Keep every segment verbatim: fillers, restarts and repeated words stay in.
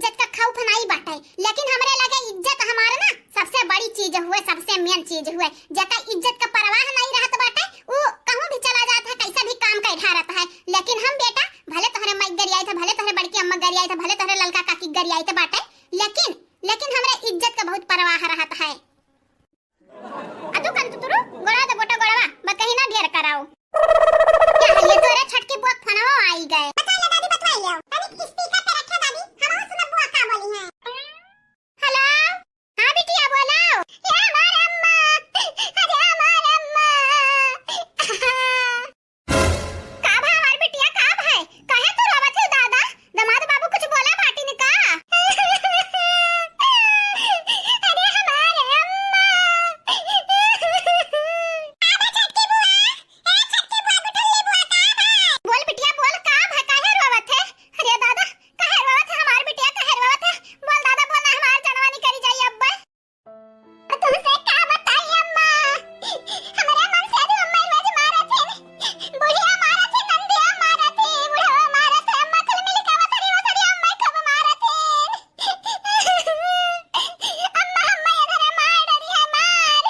इज्जत का खौफ नाई बाटे, लेकिन हमरे लगे इज्जत हमार ना सबसे बड़ी चीज हुए, सबसे मेन चीज हुए। जेका इज्जत का परवाह नाई रहत बाटे, उ कहूँ भी चला जात है, कैसा भी काम कर ढारत है। लेकिन हम बेटा, भले तोहरे माई गरियाई थे, भले तोहरे बड़की अम्मा गरियाई थे, भले तोहरे ललका काकी गरियाई थे बाटे, लेकिन, लेकिन हमरे इज्जत का बहुत परवाह रहत है। अतु कंतु तुरु, गोड़वा दे बोटा गोड़वा, बतही ना ढेर कराओ। क्या है ये तोरे छटकी बुआ फोनवा आई गए? बता ले दादी, बतवाई ले। तनिक speaker पे रखे दादी, हम सुनब बुआ का बोली है। Hello, हाँ बिटिया बोलो। ए हमार अम्मा, अरे हमार अम्मा। का भा हमार बिटिया, का भा? काहे तू रोवत है दादा? दमाद बाबू कुछ बोला बाटिन का? अरे हमार अम्मा। का भा छटकी बुआ? ए छटकी बुआ, गुठुल्ली बुआ, का भा? बोल बिटिया बोल, का भा? काहे रोवत है? अरे दादा, काहे रोवत है हमार बिटिया, काहे रोवत है? बोल दादा बोल ना, हमार जनवा निकरी जाई अब्बे। तुमसे का बताई अम्मा, हमरे मन से भी अम्मा रोज मारत है, बुढ़िया मारत है, नंदिया मारत है, बुढ़वा मारत है, अम्मा कुल मिल के वसरी वसरी अम्मा खूब मारत है। अम्मा, अम्मा, ये धरे मार डरी है, मार।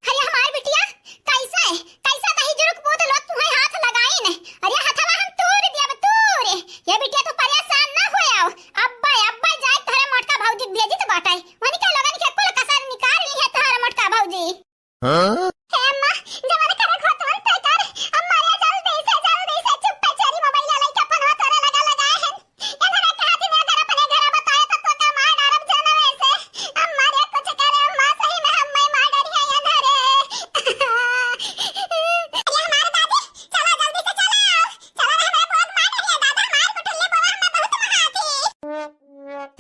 अरे हमार बिटिया, कैसे, कैसे दही जुरुक पूत लोग तुहे हाथ लगाइन? अरे हथवा हम तूर दियब, तूर। ये बिटिया तू परेशान ना होयाव। अब्बे, अब्बे जाए तोहरे मोटका भौजी भेजित बाटे। वनी के लोगन के कुल कसर निकाल ली है तोहरे मोटका भौजी। हाँ? हे अम्मा, जवन करे घोटवन पे कर। अम्मा रे, जल्दी से, जल्दी से चुप्पे चोरी मोबाइल लेके फोनवा तोरे लगा लगाए हैं। ए धरे कहा दिन अगर अपने घर बताए तो तोका मार डारब जनवे से। अम्मा रे, कुछ करे अम्मा, सही में हम मैं मार डरी है ए धरे। अरे हमारे दादी, चला जल्दी से चला। चला ना, हमारे बहुत मार डरी है दादा, हमार गुठुल्ली बोला हमें बहुत महाती।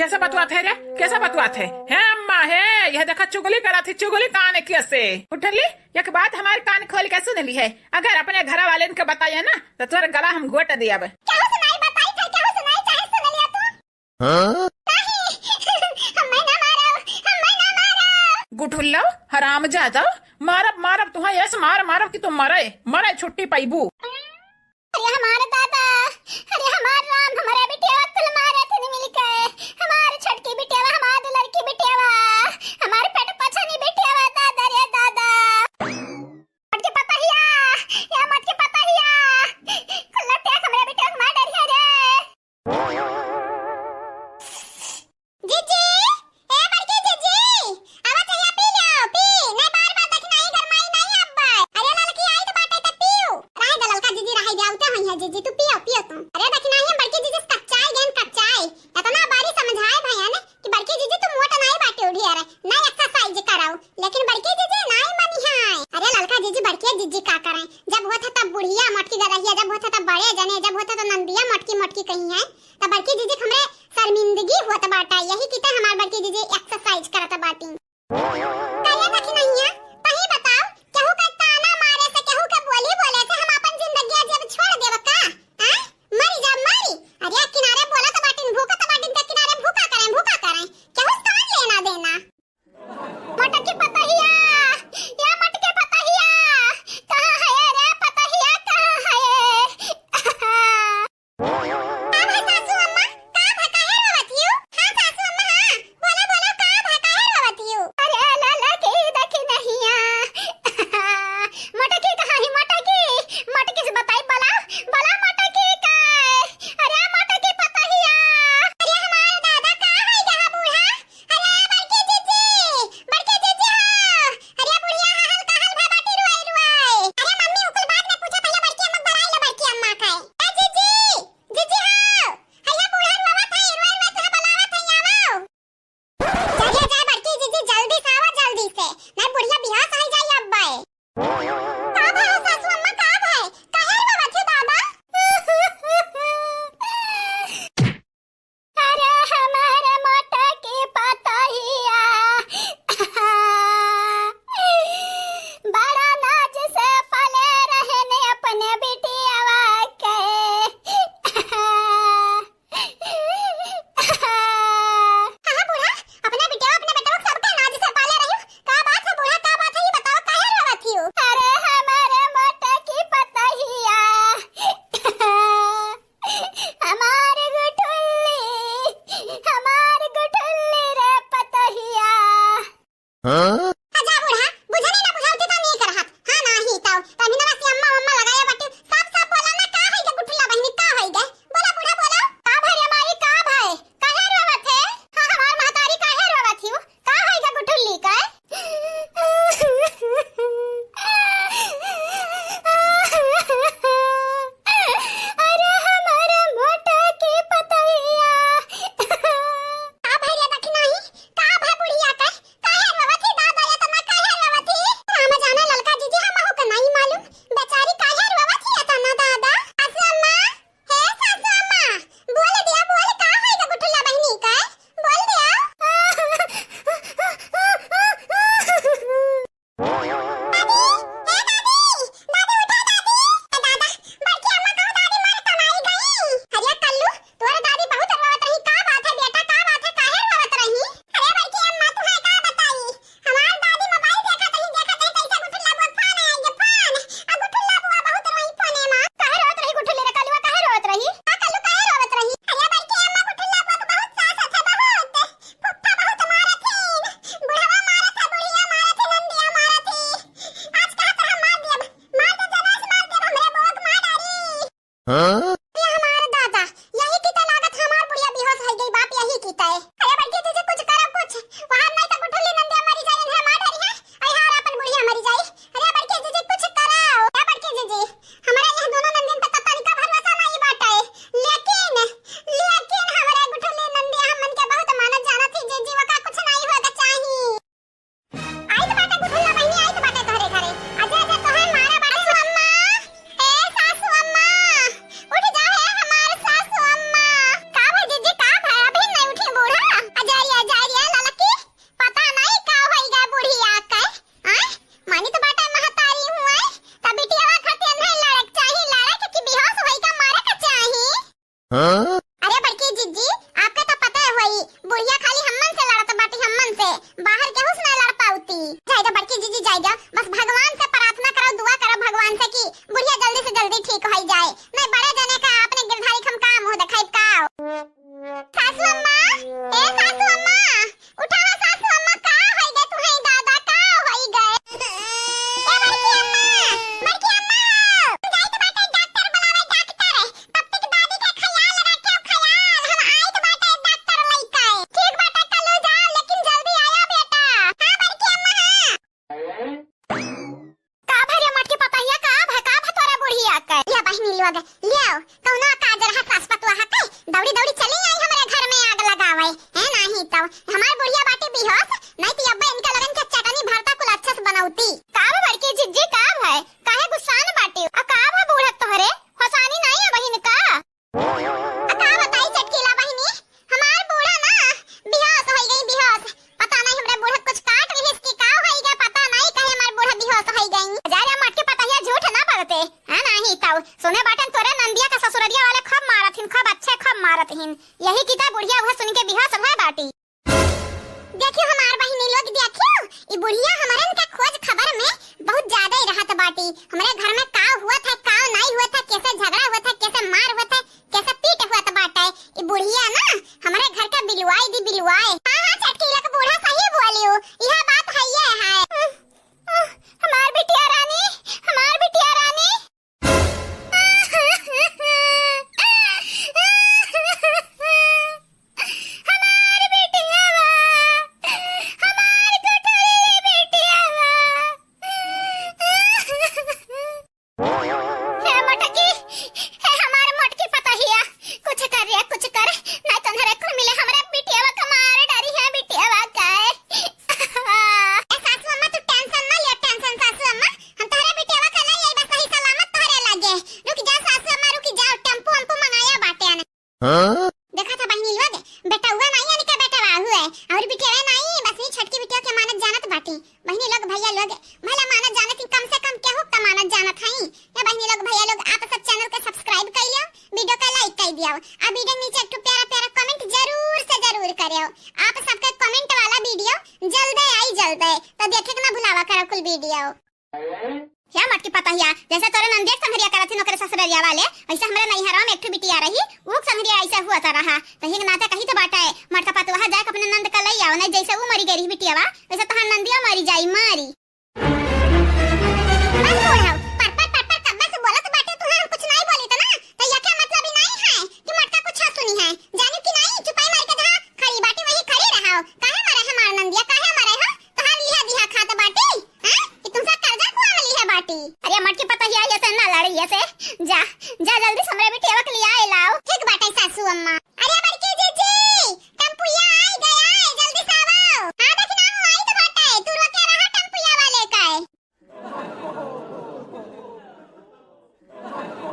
कैसे बतुआत है रे? कैसे बतुआत है? हे अम्मा हे, यह देखा चुगली करत है, चुगली ताने कैसे? गुठुल्ली, एक बात हमार कान खोल के सुन ली है, अगर अपने घर वाले के बताया ना तो तोर गला हम घोट दियब। केहू सुनाई बताई थे, केहू सुनाई चाहे सुन लिया तू? हाँ? नहीं, हमें ना मारो, हमें ना मारो। गुठुल्लो, हरामजादा, मारब, मारब तुहा, ऐस मार मारब कि तू मरे, मरे छुट्टी पाइबू। अरे हमार दादा, अरे हमार राम, हमारे बिटिया कुल मारे थे मिलके, हमार छोटकी बिटिया, हमार दुलरकी बिटिया, हमार पेट पछनी बिटिया, दादा रे दादा। मटके पतहिया, या मटके पतहिया, खुल्ला टेक हमरे बिटिया के मार डरिया रे। जीजी, ए बड़की जीजी, आवा चहिया पी लो, पी, नहीं बार बार दखिनाही गरमाई नहीं अब्बे। अरे ललकी आई तो बाटे त पीऊ। रहे द ललका जीजी, रहे दे, आवते होई है जीजी, तू पियो, पियो तू। अरे दखिनाही हम बड़की जीजी से कच्चाई गेन कच्चाई। इतना बारी समझाए भैया ने कि बड़की जीजी तू मोट नाई बाटे उढ़िया रे, ना exercise कराऊ, लेकिन बड़की जीजी नाई मनी है। अरे ललका जीजी बड़की जीजी का करें, जब होत है तब बुढ़िया मोटकी गदहिया, जब होत है तब बड़े जने, जब होत है तो नंदिया मोटकी मोटकी कही है, तब बड़की जीजी हमरे शर्मिंदगी होत बाटा, यही की ते हमार बड़की जीजी exercise करत बाटी। कहिए देखी नहिया, तही बताओ, केहू के ताना मारे से, केहू के बोली बोले से हम अपन जिंदगी जब छोड़ देब का? हैं? मरी जा मरी। अरे किनारे बोलत बाटिन, भूखत बाटिन त किनारे भूखा करें, भूखा करें। केहू से कौन लेना देना? मटके पतहिया, या मटके पतहिया, कहाँ है रे पतहिया, कहाँ है? का भा सासू अम्मा, का भा काहे रोवत हियो? हाँ सासू अम्मा, हाँ, बोला, बोला, का हाँ? अच्छा बूढ़ा, बुझनी ना बुझावती तो नहीं करहत। हाँ, नाही तो, तभी ना बस अम्मा, अम्मा लगाया बाटी। साफ, साफ बोला ना, का है के गुठुल्ला बहिनी, का है के? बोला बूढ़ा, बोला। का भरे माई, का भय? काहे रोवत है? हाँ, हमार महतारी काहे रोवत ही? का है के गुठुल्ली का? अरे हमारे मोटा के पतैया। का भय रे दखिनाही? का भय बुढ़िया के? काहे रोवत ही दादा, एतना काहे रोवत ही? राम जाने ललका जीजी, हमहू के नाई मालूम, बेचारी काहे रोवत ही एतना दादा। सासू अम्मा, हे सासू अम्मा, बोल दिया, बोल, का है के गुठुल्ला बहिनी के? बोल दिया। दादी, हे दादी, दादी उठा दादी। ए दादा, बड़की अम्मा कहूँ दादी मर कमाई गई। अरे कल्लू, तोर दादी बहुत रोवत रही, का बात है बेटा, का बात है, काहे रोवत रही? अरे बड़की अम्मा, तुहे का बताई, हमार दादी मोबाइल देखत रही, देखत रही, कैसे गुठुल्ला बुआ फोन आया, ये फोन, आ गुठुल्ला बुआ बहुत रोई फोने मा। काहे रोवत रही गुठुल्ली रे कलुआ, काहे रोवत रही? का कल्लू, काहे रोवत रही? अरे बड़की अम्मा, गुठुल्ला बुआ के बहुत सास है, बहुत। फुफ्फा बहुत मारत है, बुढ़वा मारत है, बुढ़िया मारत है, नंदिया मारत है। आज कहा तो हम मार देब, मार देब, जनास मार देब, हमरे बोक मार डारी। हाँ? ये हमार दादा, यही की तो लागत हमार बुढ़िया बेहोश हो गई बाप, यही की तो। अरे बड़की जीजी कुछ करो कुछ, वहाँ नहीं तो गुठुल्ली नंदिया मरी जाए, इन्हें मार डारी है, और यहाँ अपन बुढ़िया मरी जाए। अरे बड़की जीजी कुछ करो, अरे बड़की जीजी, हमारा यह दोनों नंदिन पे तो तनिका भरोसा नहीं बाटे, लेकिन, लेकिन हमारा गुठुल्ली नंदिया हमन के बहुत मानत जानत ही जीजी, वका कुछ नहीं होगा चाही। आइत बाटे गुठुल्ला बहिनी, आइत बाटे तोहरे घरे। अजय, अजय, तोहे मारा बाटे। सासू अम्मा, ए सासू अम्मा, उठ जा हे हमार सासू अम्मा। का भय जीजी, का भय? अभी नहीं उठी बूढ़ा। अजय रे, अजय रे, ललकी, पता नहीं का होई गा बुढ़िया के। आय, मानित बाटे महतारी हुए, त बिटियावा खातिर नहीं लड़क चाही, लड़क कि बेहोश होई का मरे का चाही। हाँ? अरे बड़की जीजी, आपके तो पता है होई, बुढ़िया खाली हम्मन से लड़त बाटी, हम्मन से, बाहर केहू से ना लड़ पाउती। जाए दो बड़की जीजी, जाए दो, बस भगवान से प्रार्थना करो, दुआ करो भगवान से कि बुढ़िया जल्दी से जल्दी ठीक होई जाए, नहीं बड़े जने का अपने गिरधारी खम का मुँह देखाई का। सासू अम्मा, ए सासू अम्मा, उठावा सासू अम्मा, का होई गए तुहई दादा, का होई गए? ए बड़की अम्मा, बड़की अम्मा, हम जाइत बाटे डॉक्टर बुलावे, डॉक्टर। तब तक दादी के ख्याल रखे, ख्याल, हम आइत बाटे डॉक्टर लइके। ठीक बाटे, कल्लू जाओ, लेकिन जल्दी आया बेटा। हाँ बड़की अम्मा, हाँ। का भरे मटकी पतहिया, का भा, का भा तोरा बुढ़िया के? या बहिनी लोग, लियाओ, कौनो काज रहा सास पतुआ के, दौड़ी दौड़ी चली आई हमरे घर में आग लगावे। है नाही तो, हमार बुढ़िया बाटी बेहोश, नहीं तो अब्बे इनके लोगन के चटनी भरता कुल अच्छे से बनौती। का भा बड़की जीजी, का भा? काहे गुस्सान बाटी? आ का भा बूढ़ा तोहरे? होसानी नहीं है बहिन का? आ का बताई चटकीला बहिनी, हमार बूढ़ा ना बेहोश होई गई, बेहोश। पता नहीं हमरे बूढ़ा कुछ काट लिहिस कि का होई गया, पता नहीं कहे हमार बूढ़ा बेहोश होई गई। जा रे मटकी पतहिया, झूठ ना बोलते, हाँ नाही ताऊ। सुने बाटन तोरे नंदिया का ससुररिया वाले खूब मारत हिन, खूब अच्छे खूब मारत हिन। यही की तो बुढ़िया वह सुन के बेहोश भय बाटी। देखियो हमार बहिनी लोग, देखियो, ई बुढ़िया हमरन के खोज खबर में बहुत ज्यादा ही रहत बाटी। हमरे घर में का हुआ था, का नहीं हुआ था, कैसे झगड़ा हुआ था, कैसे मार हुआ था, कैसे पीट हुआ था बाटे। ई बुढ़िया ना हमरे घर के बिलवाई दी, बिलवाई। हाँ, हाँ, चटकीला के बूढ़ा सही बोलियो, यह बात है, ये है। हमार बिटिया रानी, हमार बिटिया रानी। हमार बिटियावा, हमार गुठरी बिटियावा। हे मोटकी, हे हमार मोटकी पतहिया, कुछ कर रे, कुछ कर, नहीं तो नरे कुल मिले हमरा बिटियावा का मार डारी है, बिटियावा का। ए सासू अम्मा, तू tension ना लिया, tension सासू अम्मा, हम तोहरे बिटियावा का ले आई, बस सही सलामत तोहरे लगे। रुक जा सासू अम्मा, रुक जा, टेम्पो वेम्पो मंगाया बाटे आने। हाँ? देखा था बहिनी लोग, बेटउआ नाई यानी का बेटवा हुए, और बिटियावा नाई, बस ये छोटकी बिटिया के मानत जानत बाटी। बहिनी लोग, भैया लोग, भला मानत जानत ही, कम से कम केहू त मानत जानत हई। या बहिनी लोग, भैया लोग, आप सब channel के subscribe कर लियो, video का like कर दियो, आ video के नीचे एक ठो प्यारा प्यारा comment जरूर से जरूर करियो। आप सबके comment वाला video जल्दे आई जल्दे, तो देखे के ना भुलावा करो कुल video। या मटकी पतहिया, जैसे तोरे नंदिया के संघरिया करत हिन ओकरे ससुररिया वाले, वैसे हमरे नैहरवा में एक ठो बिटिया रही, ऊ के संघरिया ऐसे हुआ तो रहा। तो हिंग नाते कही तो बाटे, मटका पतुआ जाए के अपने नंद का लैया, अउर नहीं जैसे उ मरी गई रही बिटियावा, वैसे तोहार नंदिया मरी जाई, मरी। बस बूढ़ऊ, पर पर पर पर कब्बे से बोलत बाटे, तुहार हम कुछ नहीं बोली त ना, त यके मतलब ई नहीं है कि मोटका कुछ सुनी है। जानी कि नहीं, चुपाई मार के जहाँ खड़ी बाटी वहीं खड़ी रहो। काहे मरे हमार नंदिया, काहे मरे हो? तोहार लिहा दिहा खात बाटी, हैं? कि तुमसे कर्जा कुआ में लिहा बाटी? अरे मोटकी पतोहिया, ये से ना लड़ी, ये से। जा, जा जल्दी से हमरे बिटियावा के लिया लाओ। ठीक बाटे सासू अम्मा। अरे बड़की जीजी, टेम्पुया आई गया है, जल्दी से आवो। हाँ, देखना हो, आई तो बाटे, तू रोके रहा टेम्पुया वाले का।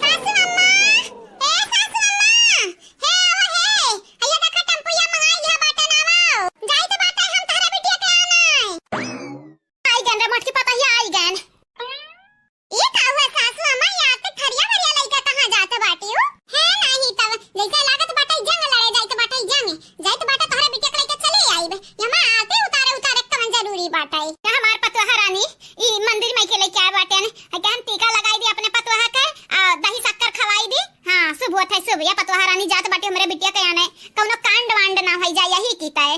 सासू अम्मा, ए सासू अम्मा, हे आवो हे, अइया देखा टेम्पुया मंगाई लिहा बाटे ना आवो। जाई तो बाटे हम तहरा बिटिया के आना। आई गन रे मोटकी पतोहिया, आई गन। ई का हुआ सासू अम्मा, ई आते थरिया भरिया लइका कहाँ जात बाटी हो? हे नाही तब, जैसे लागत बाटे जंग लड़े जाइत बाटे जंग, जाइत बाटे तोहरे बिटिया के लइका चले आइब। यमा आते उतारे उतारे कवन जरूरी बाटे। का हमार पतोहा रानी, ई मंदिर में के लइका आए बाटे न, आ के हम टीका लगाई दी अपने पतोहा के, आ दही शक्कर खवाई दी। हाँ, शुभ होत है शुभ, या पतोहा रानी जात बाटे हमरे बिटिया के आने, कौनो कांड वांड ना होई जाए यही की तय।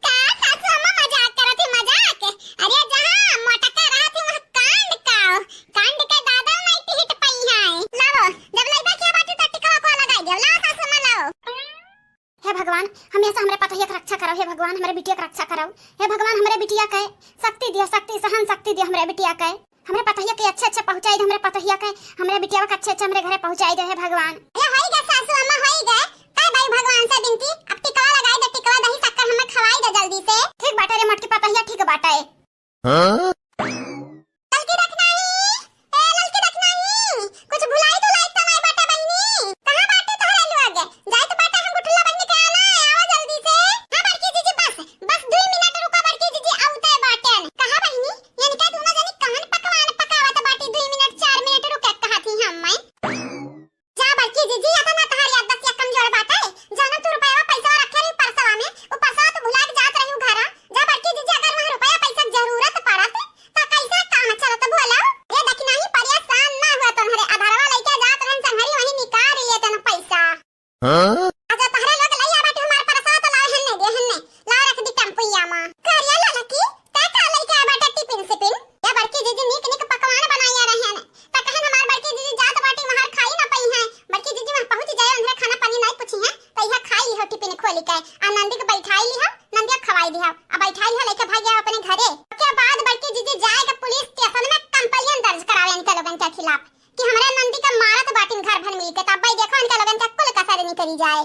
का सासू अम्मा मजाक करत ही मजाक? अरे जहाँ मोटका रहत ही वहाँ कांड का, कांड के दादा नहीं टिहिट पई है। लाओ, जब लइबा के बाटे तो टिकवा को लगाई देव। लाओ सासू अम्मा लाओ। हे भगवान, हमेशा हमरे पतोहिया के रक्षा करो। हे भगवान, हमरे बिटिया के रक्षा करो। हे भगवान, हमरे बिटिया के शक्ति दिया, शक्ति, सहन शक्ति दिया हमरे बिटिया के। हमरे पतोहिया के अच्छे अच्छे पहुँचाई दे, हमरे पतोहिया के, हमरे बिटियावा के अच्छे अच्छे हमरे घरे पहुँचाई दे, हे भगवान। अरे होई गे सासू अम्मा, होई गे। कह भाई भगवान से बिनती, अब टिकवा लगाई दे, टिकवा दही शक्कर हमें खवाई दे जल्दी से। ठीक बाटे रे मोटकी पतोहिया, ठीक बाटे। हाँ? ललकी रखनाही, ए ललकी रखनाही, कुछ भुलाई दुलाई तो नहीं बाटे बहिनी? कहाँ बाटे तोहरे लोग? जाइत बाटे हम गुठुल्ला बहिनी के आना, आवा जल्दी से। हाँ बड़की जीजी, बस, बस दुई मिनट रुका बड़की जीजी, आवते बाटेन। कहाँ बहिनी? इनका दोनों जनी कवन पकवान पकावत बाटी, दुई मिनट, चार मिनट रुके कहत ही हम मैं। जा बड़की जीजी, अतना तहार याददाश्तिया कमजोर बाटे। जौन तू रुपया पैसा रखे रही परसवा में, उ परसवा तू भुला के जात रही घरा। जा बड़की जीजी, अगर वहाँ रुपया पैसा के जरूरत पड़त, त कैसे काम चलत बोला? रे देखी नहीं, परेशान ना हुआ, तुम्हारे अधरवा लइके जात रहन संघरी, वहीं निकाल लिए तन पैसा। हाँ? अच्छा, तहरे लोग लइया बाटे हमार परसा तो लाओ हेन्ने दे, हेन्ने। लाओ रख दी टेम्पुया मा। करिया ललकी, तै का लइके आए बाटे टिफिन सिफिन? या बड़की जीजी नीक नीक पकवान बनाइया रहन। त कहन हमार बड़की जीजी जात बाटी वहाँ खाई ना पई है। बड़की जीजी वहाँ पहुँच जाए, उन्हें खाना पानी नहीं पूछी है। त यह खाई लिहो टिफिन खोली के। आ नंदी के बैठाई लिहो, नंदिया खवाई दिहो। आ बैठाई लिहो लइके भाग गया अपने घरे। ओके बाद बड़की जीजी जाए के पुलिस स्टेशन में कंप्लेन दर्ज करावे इनके लोगन के खिलाफ। कि हमरा नंदी का मारत बाटिन घर भर मिलके, तब भाई देखो इनका लोगन का कुल कसर निकली जाए।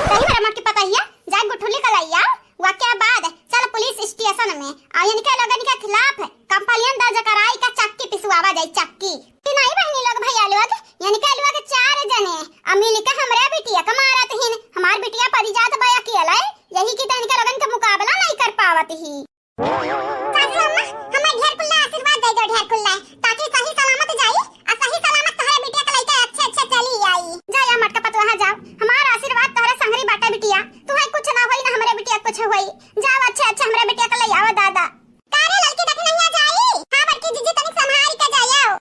सही में मोटकी पतोहिया, जाए गुठुली का लइया, वाक्या बाद चल पुलिस स्टेशन में, आ इनके लोगन के खिलाफ कंप्लेन दर्ज कराई का चक्की पिसवावा जाए, चक्की। कि नहीं बहिनी लोग, भैया लोग, इनके लोग चार जने, आ मिलके हमरे बिटिया का मारत हिन, हमार बिटिया परी जात बा अकेले, यही की तो इनके लोगन का मुकाबला नहीं कर पावत ही। सासू अम्मा, हमें ढेर कुल्ला आशीर्वाद दे दो, ढेर कुल्ला, ताकि सही सलामत जाई, आ सही सलामत तोहरे बिटिया के लइके अच्छे अच्छे चली आई। जा या मोटका पतोहा जाओ, हमार आशीर्वाद तोहरे संगरी बाटे बिटिया, तुहे कुछ ना होई ना हमरे बिटिया कुछ होई। जाओ अच्छे अच्छे हमरे बिटिया के ले आओ दादा। का रे ललकी देखी नहीं आ जाई? हाँ बड़की जीजी तनिक संभाल के जाओ।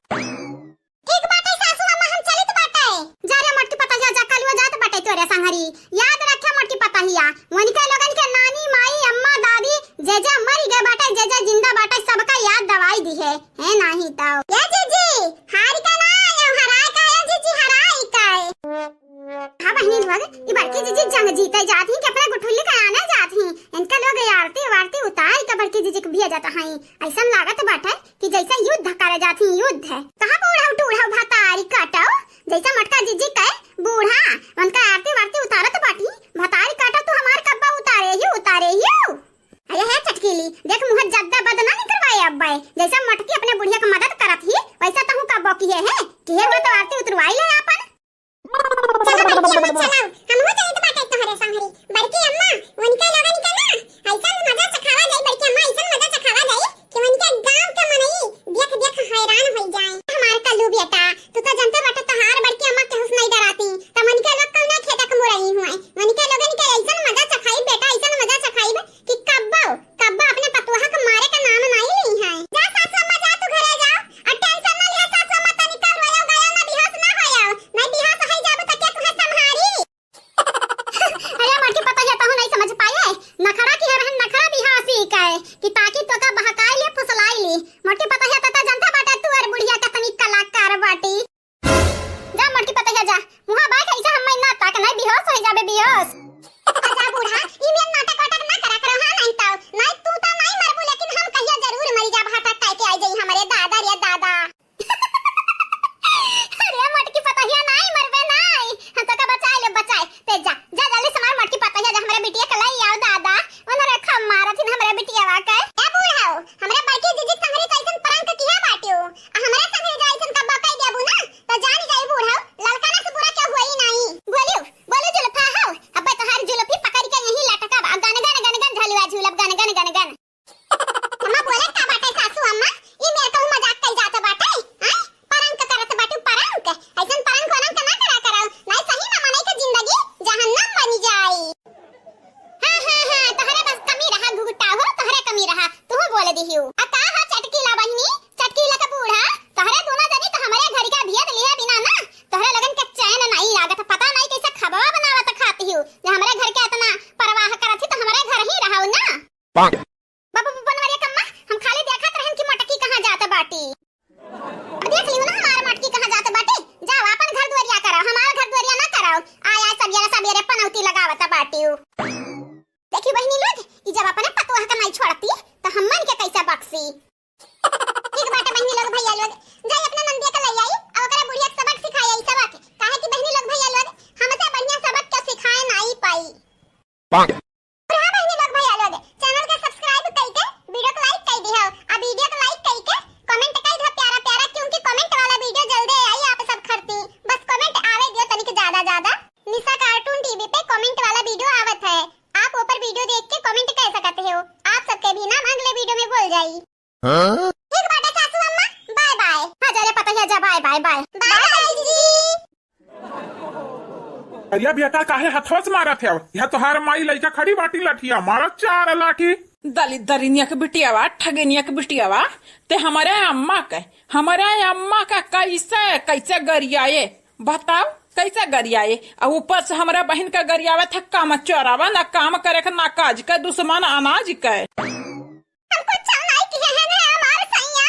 ठीक बाटे सासू अम्मा, हम चलित बाटे। जा रे मोटकी पतहिया, जा, कलुआ जात बाटे तोरे संघरी। याद रखे मोटकी पतहिया, वनिका लोगन के नानी, माई, अम्मा, दादी, जे जे मरी गए बाटे, जे जे जिंदा बाटे, सबका याद दवाई दिहे। हे नाही तो। ए जीजी, हारी का ना आयो, हराए का ए जीजी, हराई का ए। हाँ बहिनी लोग, ई बड़की जीजी जंग जीते जात ही कि अपने गुठुल्ली का आने जात ही। इनका लोग आरती वारती उतार के बड़की जीजी के भेजत हई। ऐसन लागत बाटे कि जैसे युद्ध करे जात ही, युद्ध। कहाँ बूढ़ऊ टूढ़ऊ भतारी काटो, जैसे मोटका जीजी के बूढ़ा, उनका आरती वारती उतारत बाटी, भतारी काटो तू हमार कब्बा उतारे ही, उतारे ही। अरे हे चटकीली, देख मुँह जद्दा बद ना निकरवाए अब्बे, जैसे मोटकी अपने बुढ़िया के मदद करत ही, वैसा तहूँ कब्बो किहे है, किहे हुआ तो आरती उतरवाई ले आपन। चलो बड़की अम्मा, चलो, हमहू जाइत बाटे तोहरे संघरी। बड़की अम्मा, उनके लोगन के ना, ऐसन मजा चखावा जाई, बड़की अम्मा, ऐसन मजा चखावा जाई कि उनके गांव के मनई देख देख हैरान होई जाए। हमार कल्लू बेटा, तू तो जानते बाटे तोहार बड़की अम्मा केहू से नहीं डराती, त उनके लोग कौना खेत के मुरई बेहोश होई जाबे, बेहोश। अच्छा बूढ़ा, ई मेर नाटक वाटक ना करा करो, हाँ, नहीं तो, नहीं तू तो नहीं मरबू, लेकिन हम कहियो जरूर मरी जाब, हार्ट अटैक के आई जाई हमरे दादा रे दादा। अरे मोटकी पतहिया, नहीं मरबे नहीं, हम तो का बचाए ले, बचाए। ते जा, जा जल्दी से मार मोटकी पतहिया, जा हमरे बिटिया के लई आओ दादा, उन्हें रखा मारत हिन हमरे बिटिया वा के। ए बूढ़ा, हमरे बड़की जीजी संगरी कैसन prank किया बाटियो, आ हमरे संगरी जो ऐसन का बकाई देबू ना, तो जानी जाई बूढ़ा, ललका ना से बुरा क्या हुआ ही नहीं। बोलियो, बोलो जुल्फा हो, अबे तोहार जुल्फी पकड़ के यहीं लटकब, आ गन गन गन गन झलुआ झूलब, गन गन गन गन। अम्मा बोले का बाटे सासू अम्मा, ई मेर कहूँ मजाक कई जात बाटे, हैं? Prank करत बाटू prank, ऐसन prank वरंक ना करा करो, नहीं सही में मनई के जिंदगी जहन्नम बनी जाई। हाँ, हाँ, हाँ, तोहरे बस कमी रहा घुघुटा हो, तोहरे कमी रहा, तू बोल दिहियो। आ का हो चटकीला बहिनी, चटकीला का बूढ़ा, तोहरे दोनों जनी तो हमरे घर का भेद लिहे बिना ना, तोहरे लोगन के चैन नहीं लागत, पता नहीं कैसे खबवा बनावत खाती हो, जे हमरे घर के इतना परवाह करत ही तो हमरे घर ही रहो ना। बाबू बनवरिया कम्मा, हम खाली देखत रहन कि मोटकी कहाँ जात बाटी। अब देख लियो ना हमार मोटकी कहाँ जात बाटी। जाओ आपन घर दुआरिया कराओ, हमार घर दुआरिया ना कराओ। आय आय सबेरे सबेरे पनौती लगावत बाटी। देखी बहिनी लोग, ई जब अपने पतोह के नहीं छोड़ती, तो हमन के कैसे बक्सी? ठीक बाटे बहिनी लोग, भैया लोग, जाई अपना नंदिया के ले आई, और ओकरा बुढ़िया के सबक सिखाई आई, सबक। काहे कि बहिनी लोग, भैया लोग, हमसे बढ़िया सबक के सिखाए नहीं पाई। और हाँ बहिनी लोग, भैया लोग, channel के subscribe कइके video के like कइ दिहो, आ video के like कइके comment कइ दिहो प्यारा प्यारा, क्योंकि comment वाला video जल्दी आई आप सब खरती। बस comment आवे दियो तनिक ज्यादा ज्यादा। निशा cartoon TV पे comment वाला video आवत है, आप ऊपर video देख के comment कर सकते हो। आप सबके भी नाम अगले video में बोल जाई। हाँ? ठीक बाटे सासू अम्मा, bye bye। हाँ जा रे पतोहिया जा, bye bye bye। Bye bye जीजी। अरे बेटा, काहे हथवा से मारत है? यह तोहार माई लइका खड़ी बाटी, लठिया मारा चार लाठी। दलिद्दरिनिया के बिटियावा, ठगेनिया के बिटियावा, ते हमरे अम्मा के, हमरे अम्मा के कैसे, कैसे गरियाए? बताओ, कैसे गरियाए? और ऊपर से हमरा बहिन के गरियावे था काम चोरावा, ना काम करे के, ना काज के, दुश्मन अनाज के। हम कुछ नहीं किहे हैं, ना हमार सैया,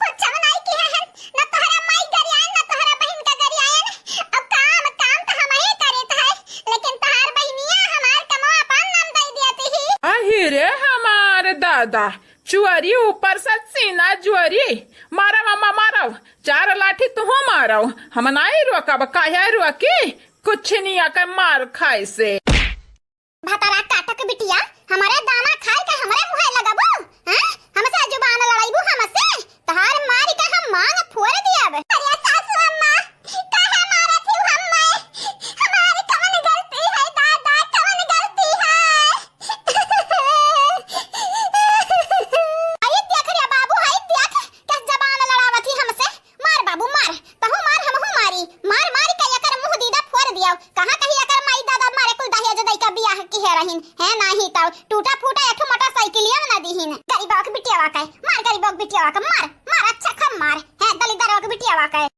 कुछ नहीं किहे हैं, ना तोहरा माई गरियाएन, ना तोहरा बहिन का गरियाएन। अब काम, काम तो हम ही करीत है, लेकिन तोहार बहिनिया हमार कमवा अपन नाम दे दिया थी। अही रे हमार दादा, चुअरी ऊपर से सीना जुअरी, मारा मामा मारा, चार लाठी तुहू मारा, हम नहीं रोकब, काहे रोकी, कुछ नहीं आकर मार खाए से। भतरा काटक बिटिया, हमरे दाना खाए के हमरे मुँहे लगबू? हैं? हमसे जुबान लड़ाइबू हमसे? तहार मारी के हम मांग फोड़ दियब। अरे सासू अम्मा, काहे मारत ही हम्मे? हमार कवन गलती है दादा, कवन गलती है? आई देख रे बाबू, आई देख, के जबान लड़ावत ही हमसे। मार बाबू मार, तहू मार, हमहू मारी, मार मार के एकर मुंह दीदा फोड़ दियो। कहाँ कहीं एकर माई दादा मारे कुल दहेज दई का बियाह किहे रहिन, है नाही तब टूटा फूटा एक ठो मोटरसाइकिलिया ना दीहिन। गरीबवा के बिटियावा के मार, गरीबवा के बिटियावा के मार, मार अच्छा खम मार, है दलिद्दरवा के बिटियावा के।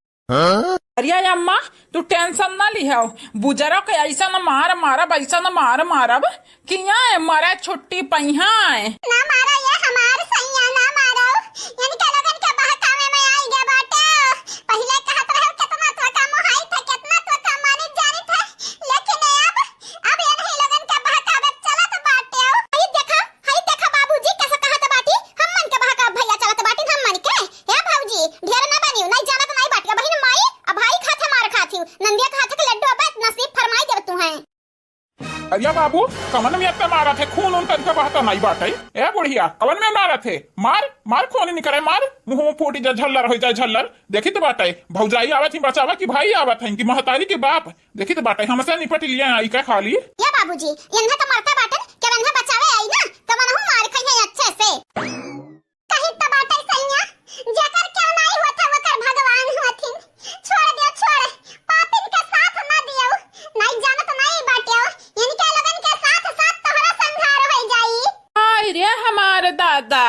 अरे अम्मा, तू tension ना लिहो, बुजरो के ऐसन मार मारब, ऐसन मार मारब, किया है मरे छुट्टी पइहाँ है। ना मारो ये हमार सैया, ना मारो। इनके लोगन के बहकावे में आई गया बाटे। पहिले कहत रहे कितना तो का मोहाई थे, कितना तो का मानित जानित है, लेकिन अब, अब इन्हीं लोगन के बहकावे चलत बाटे। हई देखा, हई देखा बाबूजी कैसे कहत बाटी, हमन के बहकावे भैया चलत बाटी हमन के। हे भौजी, ढेर ना बनियो, नहीं जानत नहीं बाटी, बहिन माई, अब भाई खात है मार खात हियो, नंदिया खात है के लड्डू अब नसीब फरमाई देव तू हैं। अरे बाबू, कवन में अत्ता मारत है? खून उन तनिका बहता नहीं बाटे। ए बुढ़िया, कवन में मारत है? मार, मार, खून निकरे, मार, मुंह में फूटी जा, झल्लर हो जाए, झल्लर। देखी तो बाटे, भौजाई आवत ही बचावा कि भाई आवत है, कि महतारी के बाप। देखी तो बाटे, हमसे निपट लिया आई का खाली। या बाबूजी, इन्हें तो मरता बाटन, के इन्हें बचावे आई ना, तो मनहु मार खाई है अच्छे से। कही त बाटे सैया, जेकर केहू नाई होत है, ओकर भगवान होथिन। छोड़ दियो, छोड़, पापिन के साथ ना दियो। नाई जानत नाई बाटियो, इनके लोगन के साथ साथ तोहरा संहार हो जाई। हाय रे हमार दादा,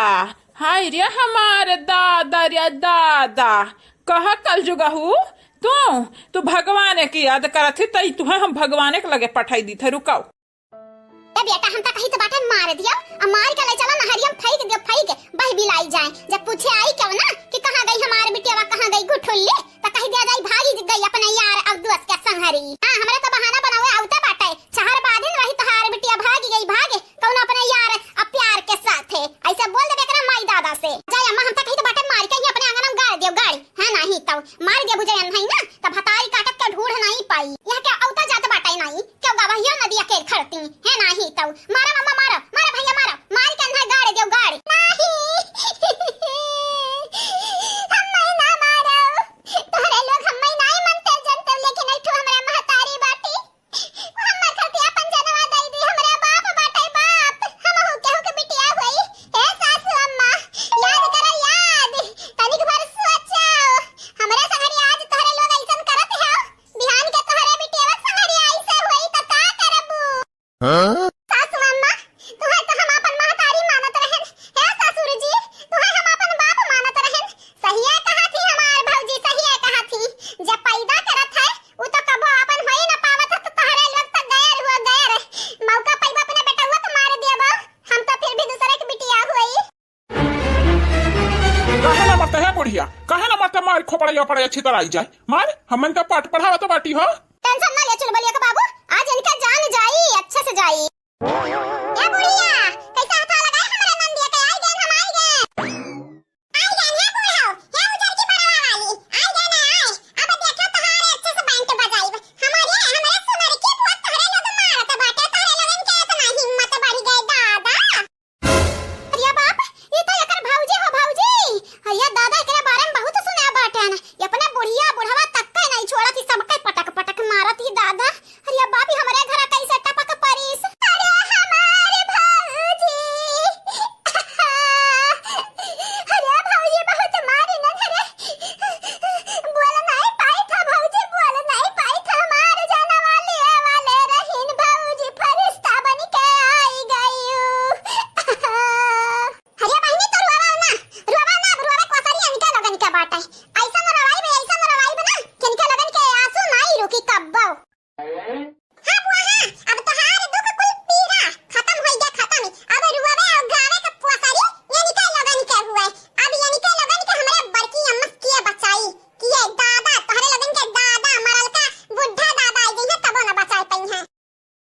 हाय रे हमार दादा रे दादा, कह कलजुगहू, तू, तू भगवान के याद करत ही, तई तुहे हम भगवान के लगे पठाई दी थे, रुकाओ। ए बेटा, हम त कही त बाटे मार दियो, आ मार के ले चला नहरिया में फेंक दियो, फेंक, बह बिलाई जाए। जब पूछे आई केहू ना कि कहाँ गई हमार बिटियावा, कहाँ गई गुठुल्ली, त कही दिया जाई भागी गई अपने यार अवधूत के संहरी। हाँ, हमरे त बहाना बनावे आवते बाटे, चार बादिन रही तोहार बिटिया भागी गई, भागे कौन अपने यार अब प्यार के साथे। ऐसे बोल देबे एकरा माई दादा से। जाए अम्मा, हम त कही त बाटे मार के ही अपने आंगन में गाड़ दियो, गाड़ी। हाँ, नाही तौ मार दियो बुझे अनहई ना, त भतारी काटत के ढूढ़ नाही पाई। यहाँ के औता जात बाटे नाही, क्यों गवहियो नदिया के खड़ती है नाही तौ। मारा मम्मा, मारा, मारा भैया, मारा, मार के अनहई गाड़ दियो, गाड़। नाही, हम नहीं ना मारो, तोहरे लोग हम नहीं मनते जनते, लेकिन एक ठो हमरा महतारी बाटी। हमर खातिर अपन जनवा दई दी, हमरे बाप बाटे बाप, हमहू केहू के बिटिया होई। हे सासू अम्मा, याद करो याद, तनिक भर सोचो। हमरे संगरी आज तोहरे लोग अइसन करत हो, बिहान के तोहरे बिटिया संगरी अइसे होई त का करबू? हाँ? सासू अम्मा, तुहे तो हम अपन महतारी मानत रहन। हे ससुर जी, तुहे हम अपन बाप मानत रहन। सहिए कहा थी हमार भौजी, सहिए कहा थी। जब पैदा करत है, उ तो कबो आपन होई न पावत है, तो तहरे लोग तो गैर हुआ गैर। मौका पइबा अपने बेटउआ तो मार दियबा। हम तो फिर भी दूसरे के बिटिया हुई। काहे ना मरते है बुढ़िया, काहे ना मरते, मार खोपड़िया पड़े अच्छी तरह आई जाए। मार, हमन का पाठ पढ़ावत बाटी हो। टेंशन ना ले चुलबुलिया के बाबू, आज इनका जान जाई, अच्छे से जाई। ए बुढ़िया, कैसे हाथ लगाए हमारे नंदिया के? आई गए, हम आई गए। आई गए ना बूढ़ो, हे उजर की बड़वा वाली, आई गए ना आए। अब देखो तोहारे अच्छे से बैंड बजाइब। हमारे, हमारे सुनर की बुआ तोहरे लोग मारत बाटे, तोहरे लोगन के इतना हिम्मत बढ़ गए दादा। अरे बाप, ई तो एकर भौजी हो भौजी। अरे दादा, एकरे बारे में बहुत सुना बाटे ना। ये अपने बुढ़िया बुढ़वा तक के नहीं छोड़त, ई सबके पटक पटक मारत ई दादा। अरे बाप, ई हमरे घर कैसे टपक परीस। अरे हमारे भौजी। अरे भौजी बहुत मारी ना घरे। बोल नहीं पाई था भौजी, बोल नहीं पाई था। हमार जाना वाली वाले रहीन भौजी, फरिश्ता बन के आई गई। अरे बहिनी, तो रोवा ना, रोवा ना, अब रोवे कोसरी इनका लोगन के बाटे। ऐसा न रोवाई बे, ऐसा न रोवाई बे ना, कि इनका लोगन के आंसू नाई रुकी कब्बो। हाँ बुआ, हाँ, अब तोहार दुख कुल पीरा खतम होई गया, खतम। अब रोवे और गावे के कोसरी इनका लोगन के हुए। अब इनका लोगन के हमरे बड़की अम्मा किए बचाई, किए दादा, तोहरे लोगन के दादा, मरल का बुढ़ा दादा आई गई है, तबो न बचाए पाई हैं।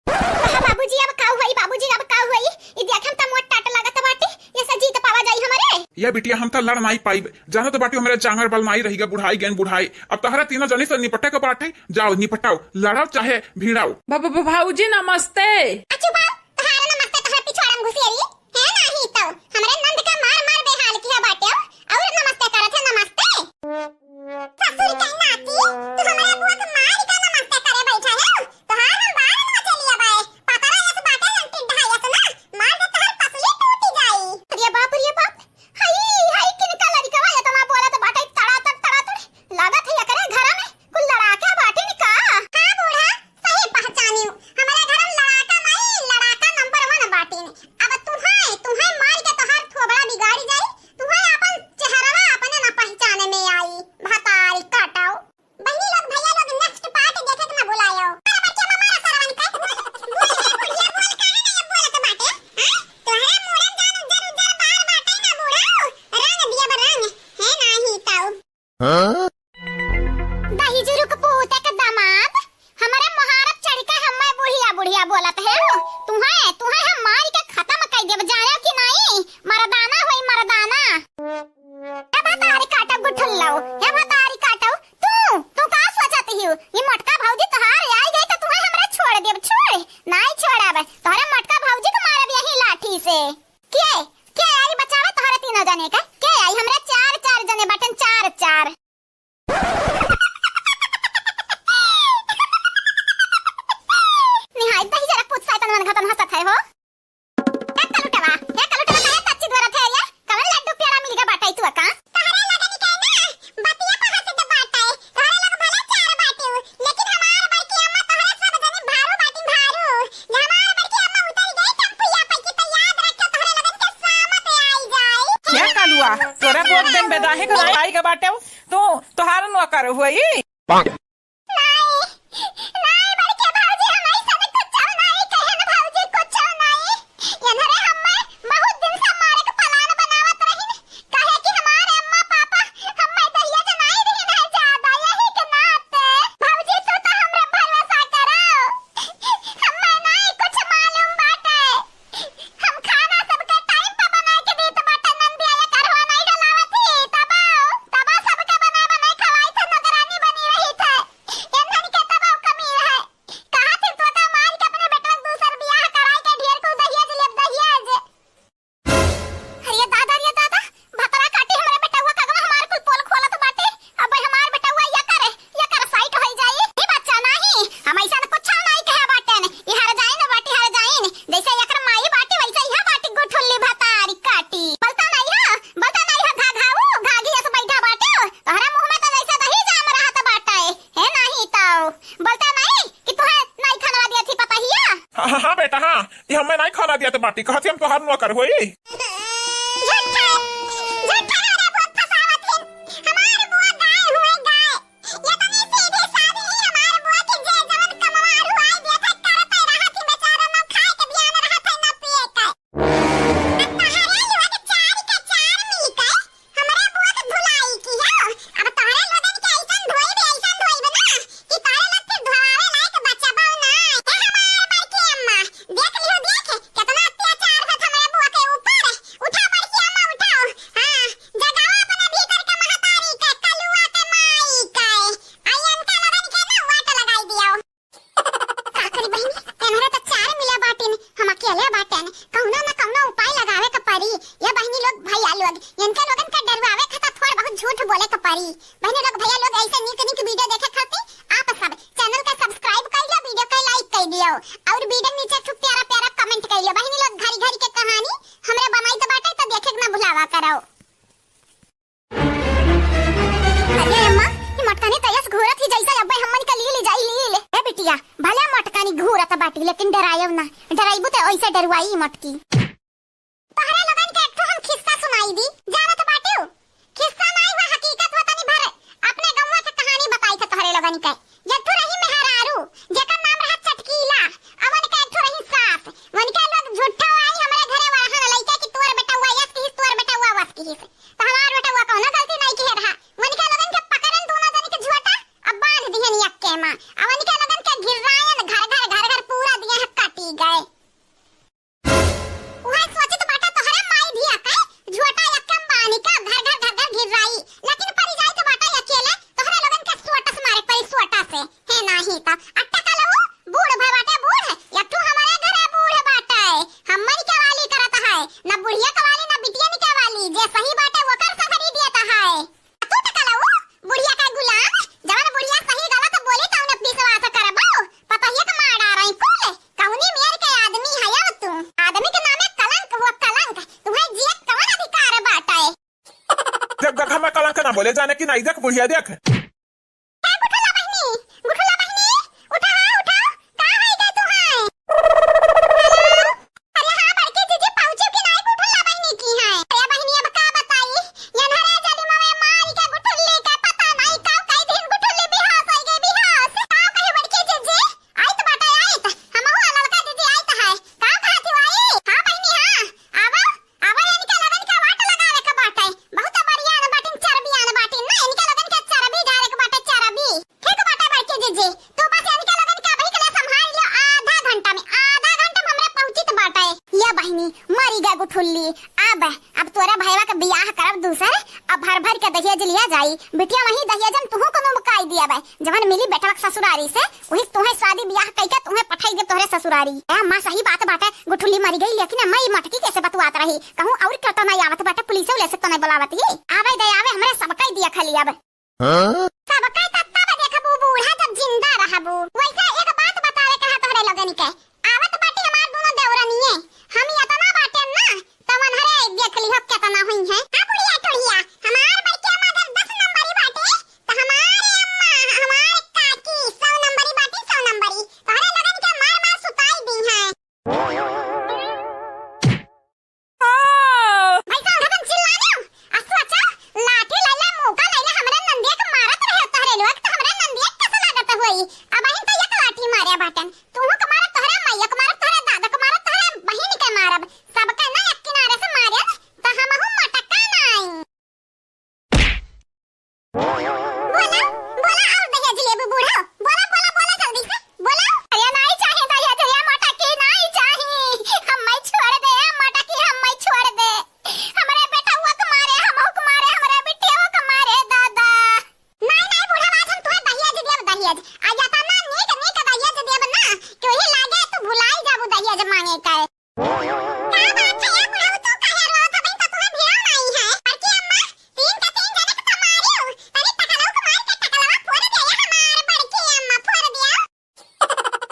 कहा बाबूजी, अब का होई बाबूजी, अब का होई? ई देख हम त मोट टाट लागत बाटे, ये से जीत पावा जाई हमरे। ये बिटिया, हम त लड़ नाई पाइब, जानत बाटी हमरे जांगर बल नाई रहिगा, बुढ़ाई गैन बुढ़ाई। अब तहरा तीनों जनी से निपटे के बाटे, जाओ निपटाओ, लड़ाओ चाहे भिड़ाओ। ब-, ब-, ब-, भाऊजी नमस्ते। अच्छू बाप, तहार नमस्ते तहर पिछवाड़ा में घुसेरी। है नाही तो, हमरे नंद का मार मार बेहाल किया बाटे, और नमस्ते करत है, नमस्ते। ससुर के नाती, तू हमरा बुआ के मार का नमस्ते करे बैठा है? तोहार हम बाल नोचे लिया बाए, पतरा यस बाटे जन टिड्ढा यस ना, मार दे तोहार पसली टूटी जाई। अरे बाप रे बाप, हाय हाय, किनका लड़िकवा एतना बोलत बाटे, तड़ातड़ तड़ातड़, लागत है एकरे घर में कुल लड़ाका बाटिन का? हाँ बूढ़ा, सही पहचानियो, हमरे घर में लड़ाका नाई, लड़ाका नंबर वन बाटिन। अब तुहे, तुहे मार के तोहार थोबड़ा बिगाड़ी जाई, तुहे आपन चेहरवा अपने ना पहचाने में आई, भतारी काटाओ। बहिनी लोग, भैया लोग, next part देखे के ना भुलायो। अरे बच्चा, मारा सरवन का। बुढ़िया, बुढ़िया बोल काहे ना ये बोलत बाटे? हाँ? तोहरा मुड़न जान उज्जर उज्जर बार बाटे ना बूढ़ा, रंग दिया बरंग, है नाही ताऊ। हाँ? दहिजरू के पूत के दामाद, हमरे मुहारब चढ़ के हम्मे बुढ़िया बुढ़िया बोलत है। तुहे, तुहे हम मार के खतम कर देब, जानो कि नहीं? मर्दाना होई मर्दाना। ए भतारी काटो गुठुल्लो, ए भतारी काटो, तू, तू का सोचत हियो? ये मोटका भौजी तोहार आई गई तो तुहे हमरा छोड़ देब, छोड़, नहीं छोड़ब। तोहरे मोटका भौजी के मारब यही लाठी से। के, के आई बचावे तोहरे तीनों जने का? के आई? हमरे चार, चार जने बाटन, चार, चार। निहाय दही जरा पूत सैतन मन घटन हंसत है हो। ए कलुटवा, ए कलुटवा, काहे तच्ची द्वारा थे ये? कवन लड्डू प्यारा मिल गया बाटा तू का? तहरे लगन के ना, बतिया पहा से तो बाटा है। तहरे लोग भले चार बाटे हो, लेकिन हमार बड़की अम्मा तहरे सब जने भारू बाटी भारू। हमार बड़की अम्मा उतर गई टेम्पुया पे की तो याद रखो तहरे लोगन के सामत आई जाए। क्या कलुआ, तोरा बोल देन बेदाहे के आई के बाटे हो। तू तोहार नौकर हुई। नाई, नाई बड़के भौजी, हम ऐसा कुछ नाई कहन भौजी, कुछ हाँ, हाँ बेटा, हाँ, ई हम्मे नाहीं खाना दियात बाटी, कहत ही हम तोहार नौकर होई। झूठा, झूठा हमरा बहुत फसावत है। हमार बुआ गाय हुए गाय। ये तो नहीं सीधी साधी ही हमार बुआ की जे जवन कमवार हुआ दिया था, करते रहत ही बेचारा, ना खाए के ध्यान रहत है, ना पिए के। अब तहरे लोग चार के चार मिल के हमरे बुआ के धुलाई की हो। अब तोहरे लोगन के अइसन धोइब, अइसन धोइब ना कि तोहरे लोग फिर धोआवे लायक बचबो ना। ए हमार बड़की अम्मा, देख लिहो, देख, केतना अत्याचार होत हमरे बुआ के ऊपर। उठा बड़की अम्मा, उठाओ। हाँ, जगावा अपने भीतर के महतारी के, कलुआ के माई के। आ इनका लोगन के ना वाट लगाई दियो। का करी बहिनी, एनहरे त चार मिला बाटिन, हम अकेले बाटेन। कउनो न कउनो उपाय लगावे के परी। ये बहिनी लोग, भैया लोग, इनके लोगन के डरवावे खातिर थोड़ बहुत झूठ बोले के परी। बहिनी लोग, भैया लोग, ऐसे नीक नीक video देखे खातिर आप सब channel के subscribe कर लियो, video के like कर दियो और video नीचे खूब प्यारा प्यारा comment कर लियो। बहिनी लोग, घरी घरी के कहानी हमरे बनाई त बाटे, त देखे के ना भुलावा करो। अरे अम्मा, ई मटकनी त अइसे घूरत ही जइसे अब्बे हमन के लील जाई लील। ए बिटिया, भले मटकनी घूरत बाटी, लेकिन डरायव ना। डराइबू त ओइसे डरवाई मटकी। तोहरे लोगन के एक ठो हम खिस्सा सुनाई दी, जानत बाटिउ? खिस्सा नाई हुआ, हकीकत हुआ, तनी भर अपने गौवा के कहानी बताई थे तोहरे लोगन के। एक ठो रही मेहरारू, जेकर नाम रहा चटकीला। अवन के एक ठो रही सास। वनके लोग झूठो आई हमरे घरे वरहन लइके कि तोर बेटउआ यस किहिस, तोर बेटउआ वस किहिस। त हमार बेटउआ कउनो गलती नाई किहे रहा। वनके लोगन के पकड़न दूनो जन के झोटा, अब बांध दिहन यक्के मा। आ वनके लोगन के घिर्रायन घर घर, घर घर पूरा दिया है कटी गए। उहे सोचित बाटे तोहरे माई धिया के झोटा यक्के मा बांध के घर घर, घर घर घिर्राई, लेकिन परी जाइत बाटे अकेले, तोहरे लोगन के सोटस मारे परी सोटा से। हे नाही त अट्टा कलऊ बूढ़ भय बाटे बूढ़, एक ठो हमरे घरे बूढ़ बाटे, हमन के वाली करत है, न बुढ़िया के वाली न बिटियन के वाली, जे सही बाटे ओकर सफरी देत है। तू त कलऊ बुढ़िया के गुलाम, जवन बुढ़िया सही गलत बोली तउने विश्वास करबो, पतहिया के मार डारई कुल, कउनी मेर के आदमी हयव तू, आदमी के नामे कलंक हुआ कलंक, तुम्हें जियत कवन अधिकार बाटे? देख, देख, हमें कलंक ना बोले, जाने की नाई, देख बुढ़िया, देख। ए गुठुला बहिनी, गुठुला बहिनी, उठा हो, उठा, का होई गए तू है? Hello? अरे हाँ, बड़की जीजी पहुँची कि नाई गुठुला बहिनी की है? अरे बहिनी, अब का बताई, यनहरे जलिमा में मारी के गुठुल्ली के पता नाई का कई दिन गुठुल्ली बेहोश होई गई, बेहोश। का कही बड़की जीजी? आइत बाटे, आइत। हमहू आ ललका दीदी आइत है। का कहत हो आई? हाँ बहिनी, हाँ। आवा, आवा, इनके लगन के वाट लगावे के बाटे। बहुत बढ़िया न बाटिन, चर्बी आन बाटिन ना, इनके लगन के चर्बी झारे के बाटे, चर्बी। ठीक बाटे बड़की जीजी, तू बस इनके लगन के अबही के लिए संभाल लियो, आधा घंटा में, आधा घंटा में हमरे पहुँचित बाटे। या बहिनी, मरी गा गुठुल्ली। अब अब तोरा भैया के बियाह करब दूसर, अब भर भर के दहेज लिया जाई। बिटिया वहीं दहेज में तुहू को मुकाई दिया बे। जवन मिली बेटवा के ससुरारी से, वही तुहे शादी बियाह कई के तुहे पठाई दे तोहरे ससुरारी। ए अम्मा, सही बात बाटे, गुठुल्ली मरी गई, लेकिन अम्मा, ई मटकी कैसे बतुआत रही? कहूँ और करता नहीं आवत बाटे, पुलिस उलिस तो नहीं बुलावत ही। आवे दे आवे, हमरे सब कई दिया खाली अब। हाँ? सबका तब तब देखबू बूढ़ा जब जिंदा रहबू। वैसे एक बात बतावे के है तोहरे लोगन के। आवत बाटी हमार दोनों देवरनिये। हम यतना बाटे ना, तवन हरे देख लिहो केतना हुई है। हाँ बुढ़िया टोढ़िया, हमार बड़की अम्मा अगर दस नंबरी बाटे, त हमार अम्मा, हमार काकी सौ नंबरी बाटी, सौ नंबरी। तोहरे लोगन के मार मार सुताई दी है। ओ। भाई साहब, हम चिल्लाने हो। आ सोचा, लाठी लैला, मुका लैला, हमरे नंदिया के मारत रहे तोहरे लोग, तो हमरे नंदिया के कैसे लागत होई? अब अहिन तो एक लाठी मारे बाटन। तूहू के मारत तोहरे मैया के मारत, तोहरे दादा के मारत, तोहरे बहिन के मारब। सबके ना एक किनारे से मारे, तो हमहू मटका नाई। बोला, बोला, और दहेज लेबू बूढ़ा? बोला, बोला, बोला जल्दी से, बोला। अरे नाई चाहे दहेज, ये मटकी नाई चाहे। हम्मै छोड़ दे, ये मटकी हम्मै छोड़ दे। हमरे बेटवा के मारे, हमहू के मारे, हमरे बिटिया के मारे, दादा। नाई, नाई बूढ़ा, आज हम तुहे दहेज देब, दहेज। आ यतना नीक, नीक दहेज देब ना, कि वही लागे तू भुलाई जाबू दहेज मांगे के। का बात है, ए बुढ़ऊ, तू काहे रोवत हबे? तो तुम्हें भिड़ा नहीं है। बड़की अम्मा, तीन के तीन जने के तो मारियो। तनी टकलऊ के मार के टकलवा फोड़ दे, ए हमार बड़की अम्मा, फोड़ दिया।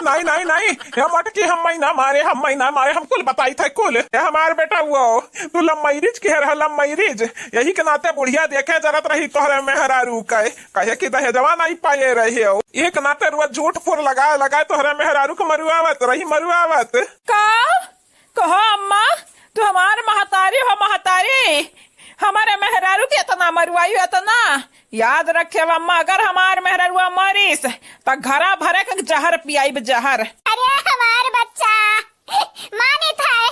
नाई, नहीं, नहीं, हे मोटकी, हम ना मारे, हम ना मारे, हम कुल बताई थे कुल। हे हमार बेटा, वो तू लम्मैरिज के रह, लम्मैरिज। यही के नाते बुढ़िया देखे जरत रही तोहरे मेहरारू के, कहे कि दहेजवा नहीं पाए रहे हो। एक नाते रुआ झूठ फुर लगाए लगाए तोहरे मेहरारू के मरुआवत रही, मरुआवत। का? कहो अम्मा, तू हमार महतारी हो महतारी, हमारे मेहरारू के इतना मरुआई हो इतना। याद रखे अम्मा, अगर हमार मेहरारुआ मरिस त घरा भरे के जहर पियाइब, जहर। अरे हमार बच्चा, मानित है,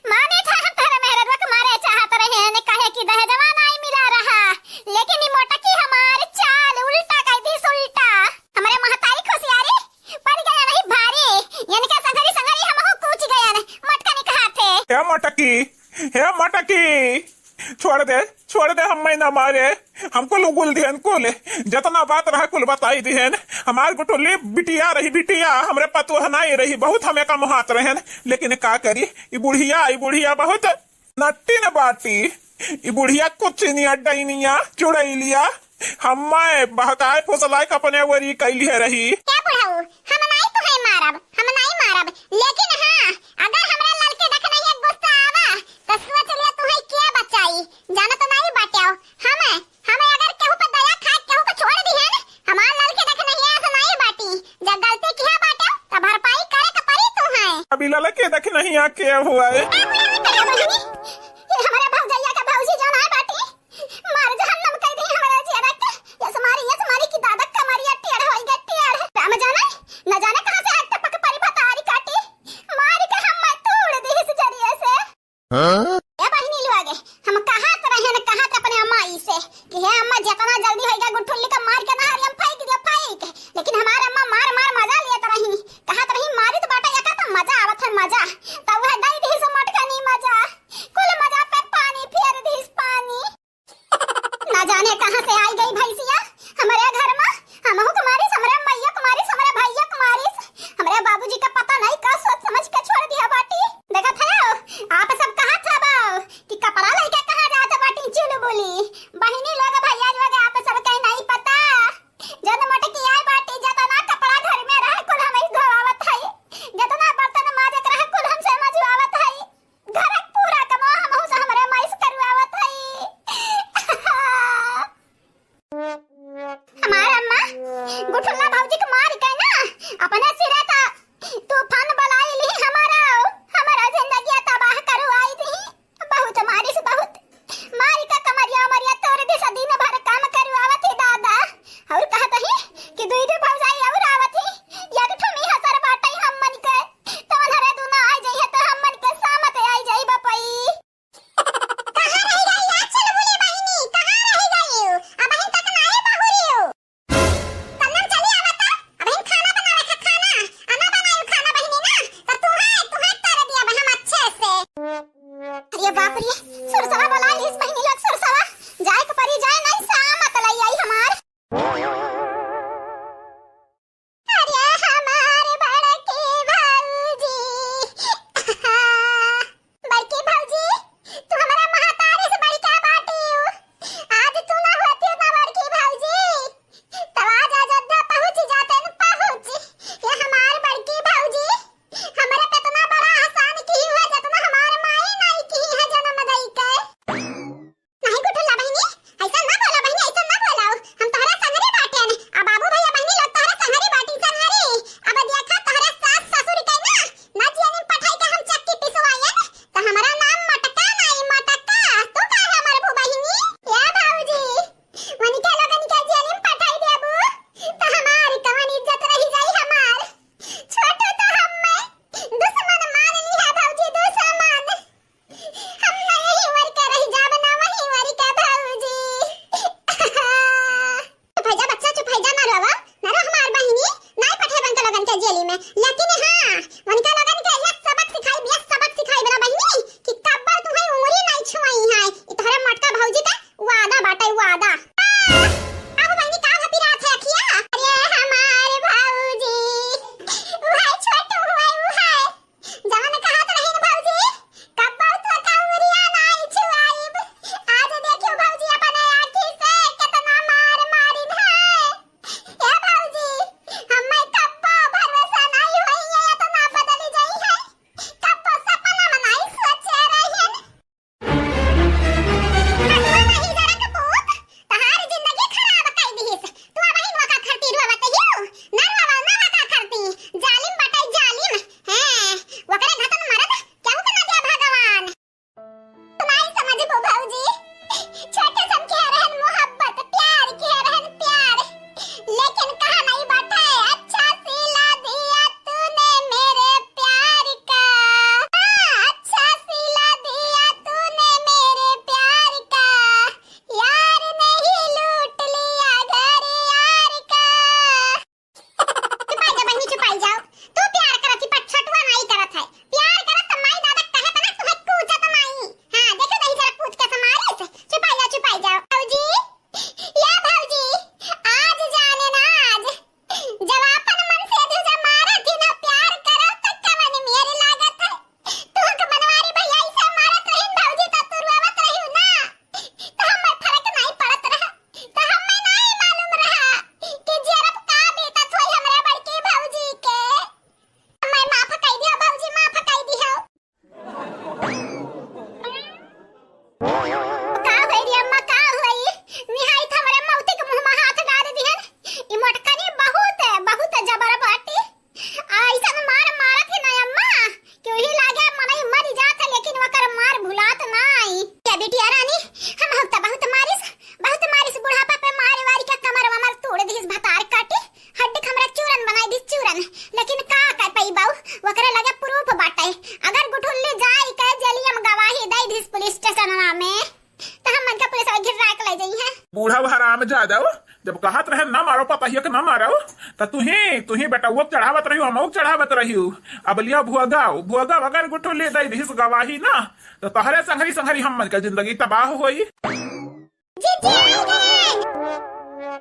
मानित है, हम तोहरे मेहरारुआ के मारे चाहत रहे हैं, काहे कि दहेजवा नहीं मिला रहा, लेकिन ई मोटकी हमार चाल उल्टा कर दी, उल्टा। हमारे महतारी खुशियारी पड़ गया नहीं भारी, इनके संघरी संघरी हमहू कूच गयन, मोटकनी कहा थे। हे मोटकी, हे मोटकी, छोड़ दे, छोड़ दे, हम ना मारे, हमको लुगुल दिहन कुल, जितना बात रहा कुल बताई दिहन। हमार गुठुल्ली बिटिया रही, बिटिया, हमरे पतोह नहीं रही, बहुत हमें का मोहात रहन, लेकिन का करी, ई बुढ़िया, ई बुढ़िया बहुत नट्टी न बाटी, ई बुढ़िया कुछ नहीं, डैनिया, चुड़ैलिया, हम्मे बहकाए फुसलाए के अपने ओरी कैली है रही। क्या बुढ़ऊ, हम नाई तुहे मारब, हम नाई मारब, लेकिन हाँ, अगर हमरा ललके देख नहीं गुस्सा आवा, त सोच लिया तुहे के बचाई, जानत नाई बाट्यो। हम, हम अगर केहू पे दया खाए, केहू के छोड़ दिहन, हमार ललके देख नहीं ऐसा नाई बाटी, जब गलती किया बाट्यो, त भरपाई करे के पड़ी तुहे। अभी ललके देख नहीं आ के हुआ है। ए बुढ़ऊ, ए बुढ़ऊ, ये हमारे भौजैया के भौजी जौन आए बाटी, मार जहन्नम कइ दी हमरा जियरा के। यस मारी, यस मारी कि दादा कमरिया टेढ़ होई गए, टेढ़। राम जाने, न जाने कहाँ से आज टपक परी भतारी काटी। मार के हम मैं तोड़ दी इस जरिए से। हाँ? ए बहिनी लोग, हम कहात रहे न कहात अपने अम्मा ई से कि हे अम्मा, जितना जल्दी होई गए गुठुल्ली का मार के नहरिया में फेंक दियो, फेंक। लेकिन हमार अम्मा मार मार मजा लेत रही, कहत रही मारित बाटा एका त मजा आवत है, मजा। त वह दई दी से मोटकनी मजा, कुल मजा पे पानी फेर दी पानी। ना जाने कहाँ से आई गई भैंसिया हमरे घर में। हमहू के मारिस, हमरे मैया के मारिस, हमरे भैया के मारिस, हमरे बाबूजी का पता नहीं का सोच समझ के छोड़ दिया बाटी। देखत है, आप सब कहा था बा कि कपड़ा लेके कहाँ जात बाटी चुलबुली। बहिनी लोग, भैया लोग, आप सब कहीं नहीं पता। जन मोटकी आई बाटी, जतना कपड़ा घर में रहे, कुल हम ही धोवावत है। जतना बर्तन माजे के रहे, कुल हमसे जादव, जब कहत रहे ना मारो पतहिया के ना मारो, त तुही, तुही बेटउआ के चढ़ावत रहियो, हमऊ के चढ़ावत रहियो। अब लिया भुअगाव, भुअगाव अगर गुठुली दइ दिहिस गवाही ना, त तोहरे संघरी संघरी हमन के जिंदगी तबाह होई। जीजी, आई गए।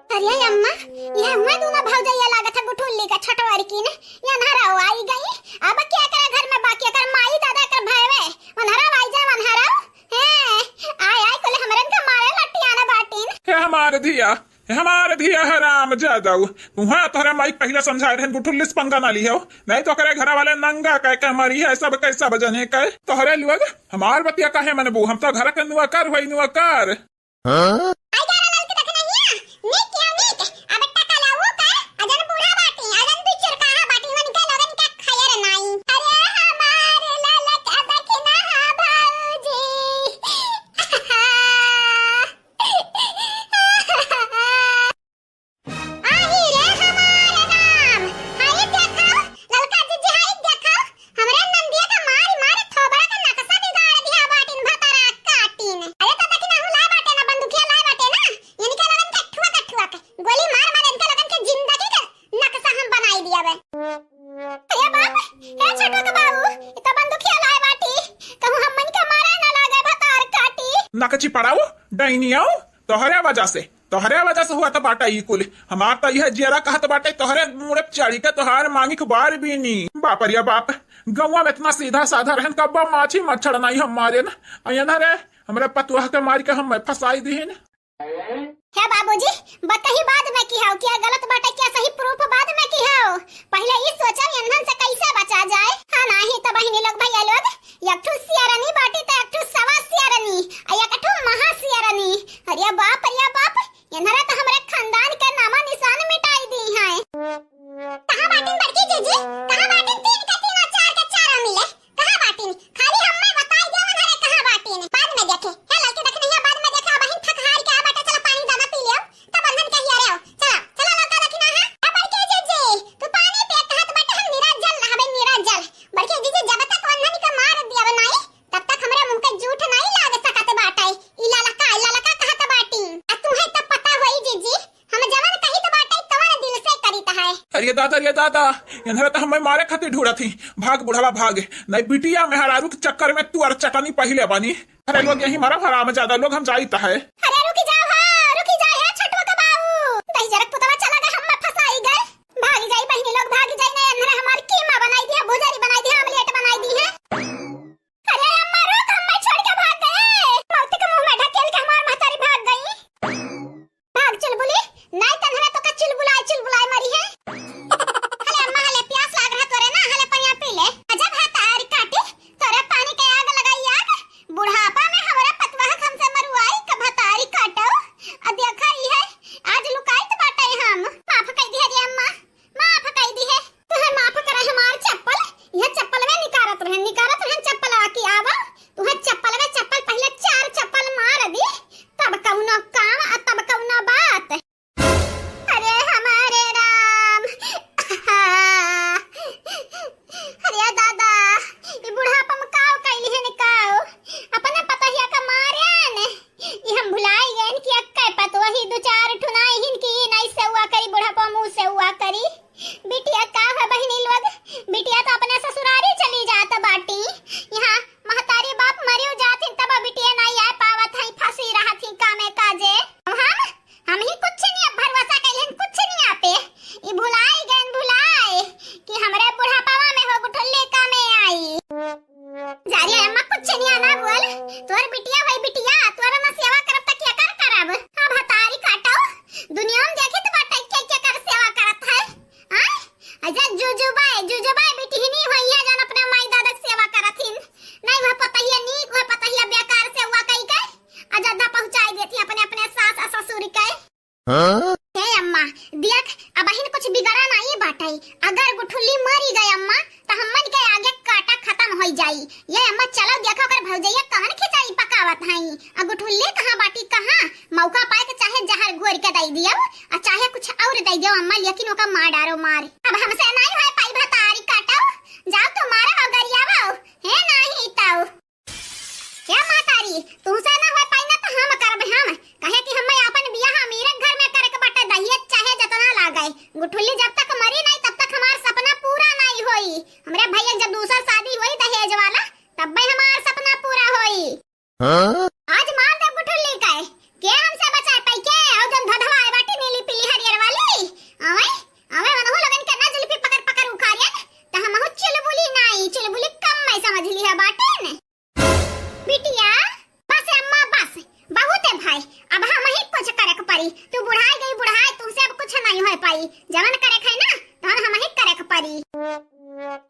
अरे अम्मा, ये हुआ दूनो भौजैया लागत है गुठुल्ली का छठवारकिन। ये अन्हरा आई गई। अब क्या करे घर में बाकी कर माई दादा कर भयवे। अन्हरा आई जाए अन्हरा। हैं, आय, आय, कुल हमरन के मारे लट्टियाना बाटिन। हे हमार धिया, हे हमार धिया, हे राम जादव, तुहा तोहरे माई के पहिले समझाए रहन, गुठुल्ली से पंगा ना लिहो, नहीं तो ओकरे घर वाले नंगा कह के मरी है, सब के सब जने के। तोहरे लोग हमार बतिया काहे मनबू, हम तो घर के नुआ कर होई, नुआ कर। हाँ? आई जा रे ललकी देखना हिया, नीक किया नीक, अब टका लाऊ का, अजन बूढ़ा बाटी, अजन दुई चुरकाहा बाटी, उनके लोगन का खैर नाई। अरे हमार ललका देखना भौजी। आही रे हमार राम, हाय देखो, ललका जीजी हाय देखो, हमरे नंदिया का मारी मारी थोबड़ा का नक्शा बिगाड़ दिया बाटिन भतारा काटिन। अरे तो देखी ना, हूँ लाए बाटे ना, बंदूकिया लाए बाटे ना, इनके लोगन के ठुआ के ठुआ के गोली मार मार इनके लोगन के जिंदगी के नक्शा हम बनाई दिया बे। अरे बाप, हे छोटू के बाबू, ई तो बंदूकिया लाए बाटी, कहूँ हमन के मारे ना लागे भतार काटी। नकची पड़ाऊ, डैनियाऊ, तोहरे वजह से, तोहरे वजह से हुआ तो बाटा ई कुल। हमार तो यह जियरा कहत बाटे, तोहरे मुड़े चढ़ी के तोहार मांगी खुबार बीनी। बाप रे बाप, गौवा में इतना सीधा साधा रहन, कब्बा माछी मच्छर नहीं हम मारे न। अयना रे, हमरे पतुआ के मार के हम फंसाई दीहिन। हे बाबूजी, बतही बाद में की हाउ, क्या गलत बाटे, क्या सही proof बाद में की हाउ। पहिले ई सोचा कि इन्हन से कैसे बचा जाए। हाँ, नाही तो बहिनी लोग, भैया लोग, एक ठो सियारनी बाटी तो एक ठो सवा सियारनी, आ एक ठो महा सियारनी। अरे बाप, अरे बाप, इन्हरा तो हमरे खानदान के नामा निशान मिटाई दी है। कहाँ बाटिन बड़की जीजी? कहाँ बाटिन तीन के तीनों, चार के चारों मिले? कहाँ बाटिन? खाली हम्मे बताई देवन हरे कहाँ बाटिन। बाद में देखे। हे ललकी देखनैया, बाद में देखे, अबहिन थक हार के आ बाटे, चला पानी दाना पी लेव, तब बंधन के हिया रे आओ। चला, चला ललका देखी ना है। ए बड़की जीजी, तू पानी पिए कहत बाटे, हम निराजल रहबे, निराजल। बड़की जीजी, जब तक बंधन के मार दियावे नाई, तब तक हमरे मुंह के जूठ नाई लाग सकत बाटे। ई ललका, ई ललका कहत बाटी। आ तुहे तब पता होई जीजी, हम जवन कहित बाटे, तवन दिल से करित है। अरे दादा, अरे दादा, इन्हरा तो हमें मारे खातिर ढूंढत ही। भाग बुढ़वा भाग, नहीं बिटिया मेहरारू के चक्कर में तू और चटनी पहिले बानी। अरे लोग यही मरा हराम ज्यादा लोग, हम जाइत है। अरे रुकी जाओ, हाँ, रुकी जाओ, हे छोटवा का बाऊ। दही जरक पुतवा चला गए, हम में फंसाई गए। भाग जाई बहिनी लोग, भाग जाई, नहीं इन्हरा हमार कीमा बनाई दी है, भुजारी बनाई दी है, आमलेट बनाई दी है। अरे अम्मा, रोक, हम्मे छोड़ के भाग गए। मौत के मुंह में ढकेल के हमार महतारी भाग गई। भाग चुलबुली, नाई तन्हरा तो का चुलबुलाए, चुलबुलाए मरी है। हले अम्मा, हले प्यास लाग रहा तोरे ना, हले पनिया पी ले। अजब है तारी काटी, तोरे पानी के आग लगाई आग। बुढ़ापा में हमरा पतवाह हमसे मरुआई का भतारी काटो। आ देखा ई है, आज लुकाइत बाटे हम। माफ कर दिया रे अम्मा। माफ कई दी है। तुहे माफ करे हमार चप्पल, यह चप्पल में निकारत रहन, निकारत रहन चप्पल आके आवा। तुहे चप्पल में चप्पल पहले चार चप्पल मार दी, तब कौनो काम आ तब कौनो बात। अरे हमारे राम, अरे दादा, ई बुढ़ापा में काव कैली है निकाव, अपने पतहिया का मारे ने। ई हम भुलाई गएन कि अक्के पतोही दु चार ठो नाई हिन कि ई नाई सेवा करी, बुढ़ापा मुँह सेवा करी। बिटिया का है बहिनी लोग, बिटिया तो अपने ससुरारी चली जात बाटी। यहाँ महतारी बाप मरियो जाथिन तब बिटिया नाई आ पावत हई, फंसी रहत ही कामे काजे। अब हम, हम ही कुछ नहीं अब भरोसा कइलेन, कुछ नहीं आपे। ई भुलाई गएन भुलाए कि हमरे बुढ़ापावा में हो गुठुल्ली कामे आई। जा रे अम्मा, कुछ नहीं आना बोल। तोर बिटिया होई बिटिया, तोर ना सेवा करब त केकर करब? अब हतारी काटो, दुनिया में देखित बाटे के केकर सेवा करत है। आय, अजा जुजुबाई, जुजुबाई बिटिहनी होई है जन अपने माई दादा के सेवा करत हिन। नहीं वह पतहिया नीक, वह पतहिया बेकार सेवा कई के अजदा पहुँचाई देती अपने, अपने सास आ ससुर के। हाँ? हे अम्मा, देख, अबहिन कुछ बिगड़ा नाई बाटइ। अगर गुठुल्ली मरी गए अम्मा, त हमन के आगे काटा खतम होई जाई। ये अम्मा, चलो देखो ओकर भौजैया कवन खिचड़ी पकावत हई। आ गुठुल्ली कहाँ बाटी, कहाँ? मौका पाए त चाहे जहर घोर के दई दियो, आ चाहे कुछ और दई दियो अम्मा, लेकिन ओका मार डारो मार। अब हमसे नाई होए पाई भतारी काटो, जाओ तो मारो और गरियावो, हे नाही ताऊ। हे महतारी, तुहसे ना होए पाई ना त हम करब हम, काहे कि हम्मे आपन बियाह अमीरे घर बाटे न। बिटिया, बस अम्मा, बस, बहुत है भाई, अब हमहीं कुछ करेक परी। तू बुढ़ाई गई, बुढ़ाई, तुहसे अब कुछ नहीं होइ पाई। जवन करेक है ना, तवन हमहीं करेक परी।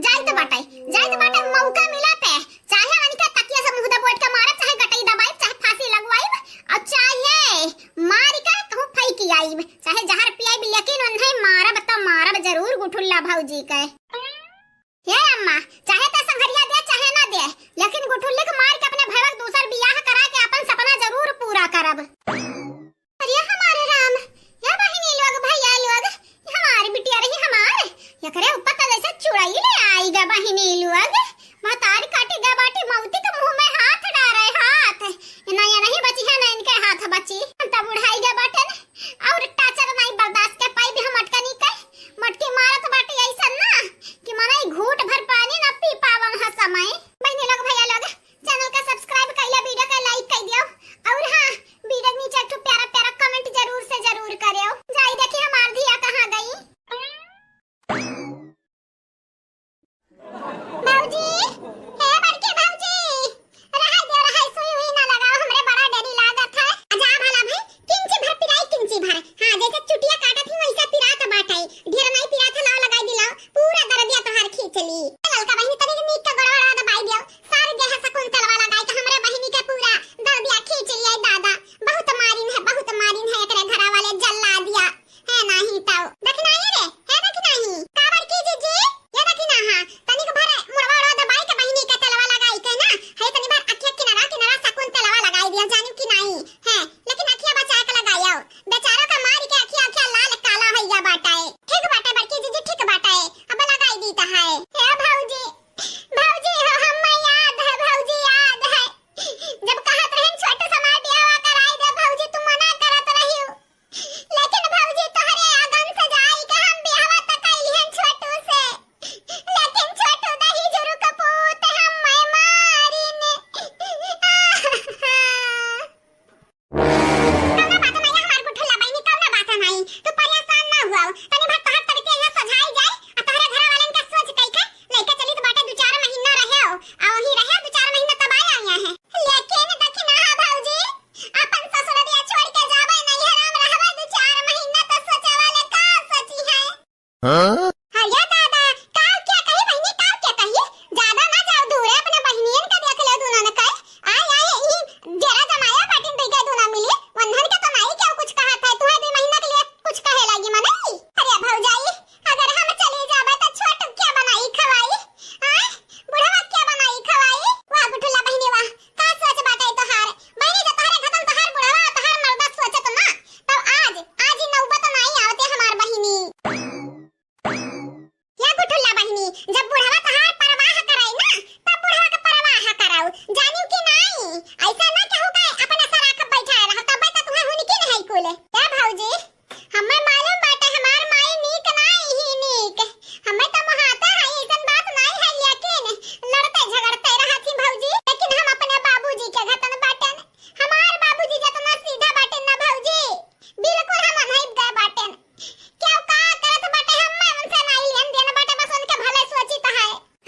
जाइत बाटे, जाइत बाटे, मौका मिला पे, चाहे उनके तकिया से मुंह दबोच के मारब, चाहे गटई दबाइब, चाहे फांसी लगवाइब, और चाहे मार के कहूँ फेंक आइब, चाहे जहर पियाइब, लेकिन उन्हें मारब तो मारब जरूर गुठुल्ला भौजी के। हे अम्मा, चाहे तो संघरिया दे, चाहे ना दे, लेकिन गुठुल्ली के मार के अपने भैया के दूसर बियाह करा के अपन सपना जरूर पूरा करब। अरे हमारे राम, या बहिनी लोग, भैया लोग, हमारी बिटिया रही हमार, एकरे ऊपर तो जैसे चुड़ैल आई गा बहिनी लोग। महतारी काटी गा बाटी, मौती के मुंह में हाथ डारे हाथ। ना ये नहीं बची है, ना इनके हाथ बची। हम तो बुढ़ाई गा बाटे न, और टाचर नहीं बर्दाश्त के पाई भी हम अटकनी के। मटकी मारत बाटी ऐसन ना कि मनई घूट भर पानी ना पी पावन ह समय। बहिनी लोग, भैया लोग, चैनल का सब्सक्राइब कइला, वीडियो का लाइक कइ दियो। और हाँ, वीडियो के नीचे एक ठो प्यारा प्यारा कमेंट जरूर से जरूर करियो। जाई देखी हमार धिया कहाँ गई। भौजी, हे बड़की भौजी, रहाई दे, रहाई, सुई हुई ना लगाओ, हमरे बड़ा डरी लागत है। जा भला भाई, किंची भर पिराई, किंची भर। हाँ, जैसे चुटिया काटत ही वैसे पिरात बाटे। ढेर नहीं पिरात है, लाओ लगाई दिलाओ, पूरा दर्दिया तोहार खींच ली। ललका बहिनी तनी नीक का गोड़वा दबाई दियो। सारी देह शकुंतलवा लगाई के हमरे बहिनी के पूरा दर्दिया खींच लिया दादा। बहुत मारिन है, बहुत मारिन है, एकरे घरा वाले जल्ला दिया है। नहीं ताऊ। दखिनाही रे, हे दखिनाही। का बड़की जीजी? ये दखिनाहा, तनिक भर मुड़वा उड़वा दबाई के बहिनी के तेलवा लगाई के ना, है तनी भर अखिया किनारा किनारा शकुंतलवा लगाई दिया, जानिउ कि नहीं? है, लेकिन अखिया बचा के लगाई आओ। बेचारा का मारी के अखिया, अखिया लाल काला होइया बाटाए। ठीक बाटे बड़की जीजी, ठीक बाटे। अब लगाई दी त है। हे भौजी, भौजी हो, हम याद है भौजी, याद है। जब कहत रहन छोटू समार बियाहवा कराई दे भौजी, तू मना करत रहियो। लेकिन भौजी तोहरे आगन से जाई के हम बियाहवा त कइलिहन छोटू से। लेकिन छोटू दही जुरु कपूत हम मैं मारिन। कौनो बात नहीं, हमार गुठुल्ला बहिनी, कौनो बात नहीं। तू परेशान ना हुआ। तनी भर तोहर तबियत यहाँ सझाई जाए, आ तोहरे घर वालन के सोच कई के लइका चलित बाटे, दू चार महीना रहे हो, आ वहीं रहे दू चार महीना तब आया यहाँ है। लेकिन दखिनाहा भौजी, अपन ससुररिया छोड़ के जाबे नैहरा में रहबे दू चार महीना तो सोचे वाले का सोची है। हाँ? अरे दादा, का क्या कही बहिनी, का क्या कही? ज्यादा ना जाओ दूर, अपने बहिनियन का देख लो दुनन का। आय, आय, ई डेरा जमाया बाटिन, दुइका दुना मिली, वन्हन का तो नाई क्या कुछ कहा था, तुहे दो महीना के लिए कुछ कहे लागी मनई? अरे भौजाई, अगर हम चली जाबे तो छोट क्या बनाई खवाई? आय, बुढ़वा क्या बनाई खवाई? वाह गुठुल्ला बहिनी वाह, का सोच बाटे तोहार? बहिनी, जब तोहरे खतम तोहार बुढ़वा, तोहार मर्दा सोचत ना, तब आज, आज ई नौबत नाई आवते हमार बहिनी। या गुठुल्ला बहिनी, जब बुढ़वा तोहार परवाह कराई ना, तब बुढ़वा के परवाह कराऊ। जानिउ कि नाई, ऐसा ना केहू के अपने सराख बैठाए रहो, तब तो तुम्हें हुनकी नहीं कुले। या भौजी, हमें मालूम बाटे हमार माई नीक नाई ही नीक। हमें तो मोहाते है, ऐसन बात नाई है, लेकिन लड़ते झगड़ते रहत ही भौजी, लेकिन हम अपने बाबूजी के घतन बाटेन। हमार बाबूजी जितना सीधा बाटेन ना भौजी, बिल्कुल हम अनहिब गए बाटेन। क्यों का करत बाटे, हमें उनसे नाई लेन देन बाटे, बस उनके भले सोचित है।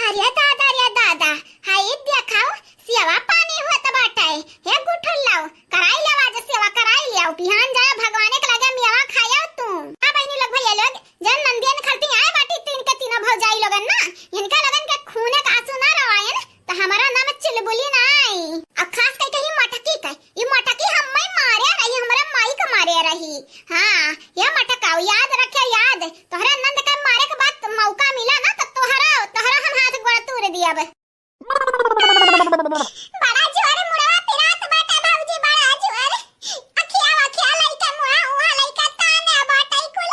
अरे दादा, अरे दादा, हाय देखाओ, सेवा पानी होत बाटे। हे गुठुल्लाओ, कराई लेवा जे सेवा, कराई लेवा। बिहान जाए भगवाने के लगे मेवा खाया तू। हाँ बहिनी लोग, भैया लोग, जब नंदियन खलती आए बाटी तीन के तीनों भौजाई लोगन ना, इनका लोगन के खूने का आंसू ना रवायन, तो हमारा नाम चुलबुली नाई। और खास करके ही मटकी का, ई मटकी हम्मे मारे रही, हमरे माई के मारे रही। हाँ, ये मटकाऊ याद रखे, याद। तोहरे नंद के मारे के बाद मौका मिला ना, तो तोहरा, तोहरा हम हाथ गोड़ तोड़ दियब। बड़ा जोर मुड़वा पिरात बाटे भौजी, बड़ा जोर। अखिया वखिया लइका मुआ उआ लइका ताने बाटे कुल।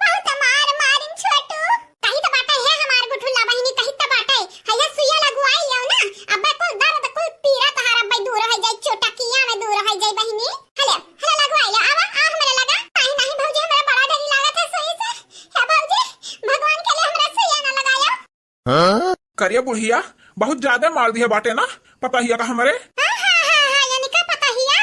बहुत मार मारिन छोटू। कही त बाटे हे हमार गुठुल्ला बहिनी, कही त बाटे। हैया सुइया लगवाई लियो ना। अब्बे कुल दर्द, कुल पीरा तोहार अब्बे दूर होइ जाई, चोटकिया में दूर होइ जाई बहिनी। हले, हले लगवाई ले, आवा, आ हमरे लगा। नहीं, नहीं भौजी, हमरा बड़ा डरी लागत है सुई से। हे भौजी, भगवान के लिए हमरा सुइया ना लगायो। हाँ? करिया बुढ़िया, बहुत ज्यादा मार दिया बाटे ना पतहिया का हमरे। हाँ, हाँ, हाँ, हाँ, यानी का पतहिया?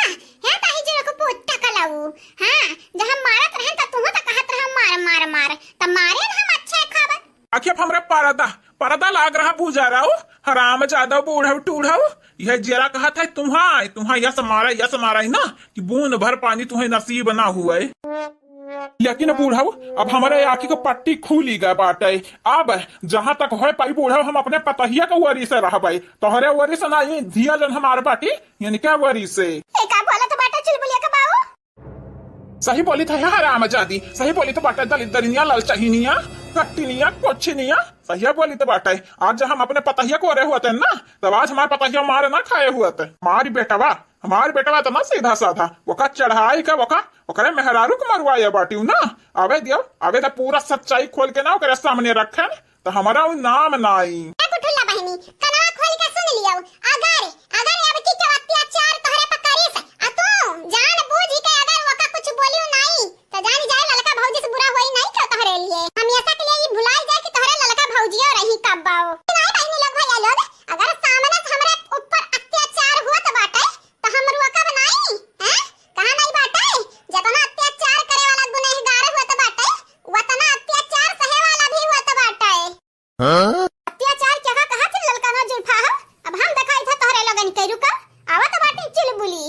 हे ताही जी को पोता कलाऊ। हाँ, जब हम मारत रहन त तुहू त कहत रहा मार, मार, मार। त मारे न हम अच्छे खाबत। आखिर अब हमरे परदा, परदा लाग रहा बुझा रहा हो। हरामजादा बूढ़ऊ टूढ़ऊ, यह जरा कहत है तुम्हाय, तुम्हाय यस मारा, यस मारा है ना, कि बूंद भर पानी तुम्हें नसीब ना हुए। लेकिन बूढ़ऊ, अब हमरे आँखी के पट्टी खुली गए बाटे। अब जहाँ तक होए पाई बूढ़ऊ, हम अपने पतहिया के वरी से रहबे, तोहरे वरी से ना, ये धिया जन हमार बाटी, इनके वरी से। ए, का बोलत बाटा चुलबुलिया के बाऊ? सही बोलित है हरामजादी, सही बोलित बाटे दलिद्दरिनिया, ललचहिनिया, कट्टिनिया, कोछिनिया, सही बोलित बाटे। आज जब हम अपने पतहिया को रहे हुए थे ना, तब आज हमार पतहिया मार ना खाए हुए थे। हमारी बेटवा, हमार बेटवा इतना सीधा साधा, ओका चढ़ाई का, ओका, ओकरे मेहरारू के मरवाए बाटिउ ना। आवे दियो, आवे त पूरा सच्चाई खोल के ना ओकरे सामने रखे। त हमारा उ नाम नाई। ए गुठुल्ला बहिनी, कनवा खोल के सुन लियो। अगर, अगर अब की केहू अत्याचार तोहरे पर करिस, आ तू जान बूझ के अगर ओका कुछ बोलियो नाई, त जान जाए ललका भौजी से बुरा होई नाई केहू तोहरे लिए। हमेशा के लिए ई भुलाई जाए कि तोहरे ललका भौजियो रही कब्बाओ। नाई बहिनी लोग, भैया लोग, अगर सामने से हमरे ऊपर अत्याचार हुआ त बाटे, त हम रोकब नाई, हैं? कहाँ नाई बाटे? जतना अत्याचार करे वाला गुनहगार होत बाटे, वतना अत्याचार सहे वाला भी होत बाटे। हाँ? अत्याचार क्या कहा थी ललकना जुल्फा हो? अब हम देखाई था तोहरे लोगन के, रुका, आवत बाटे चुलबुली।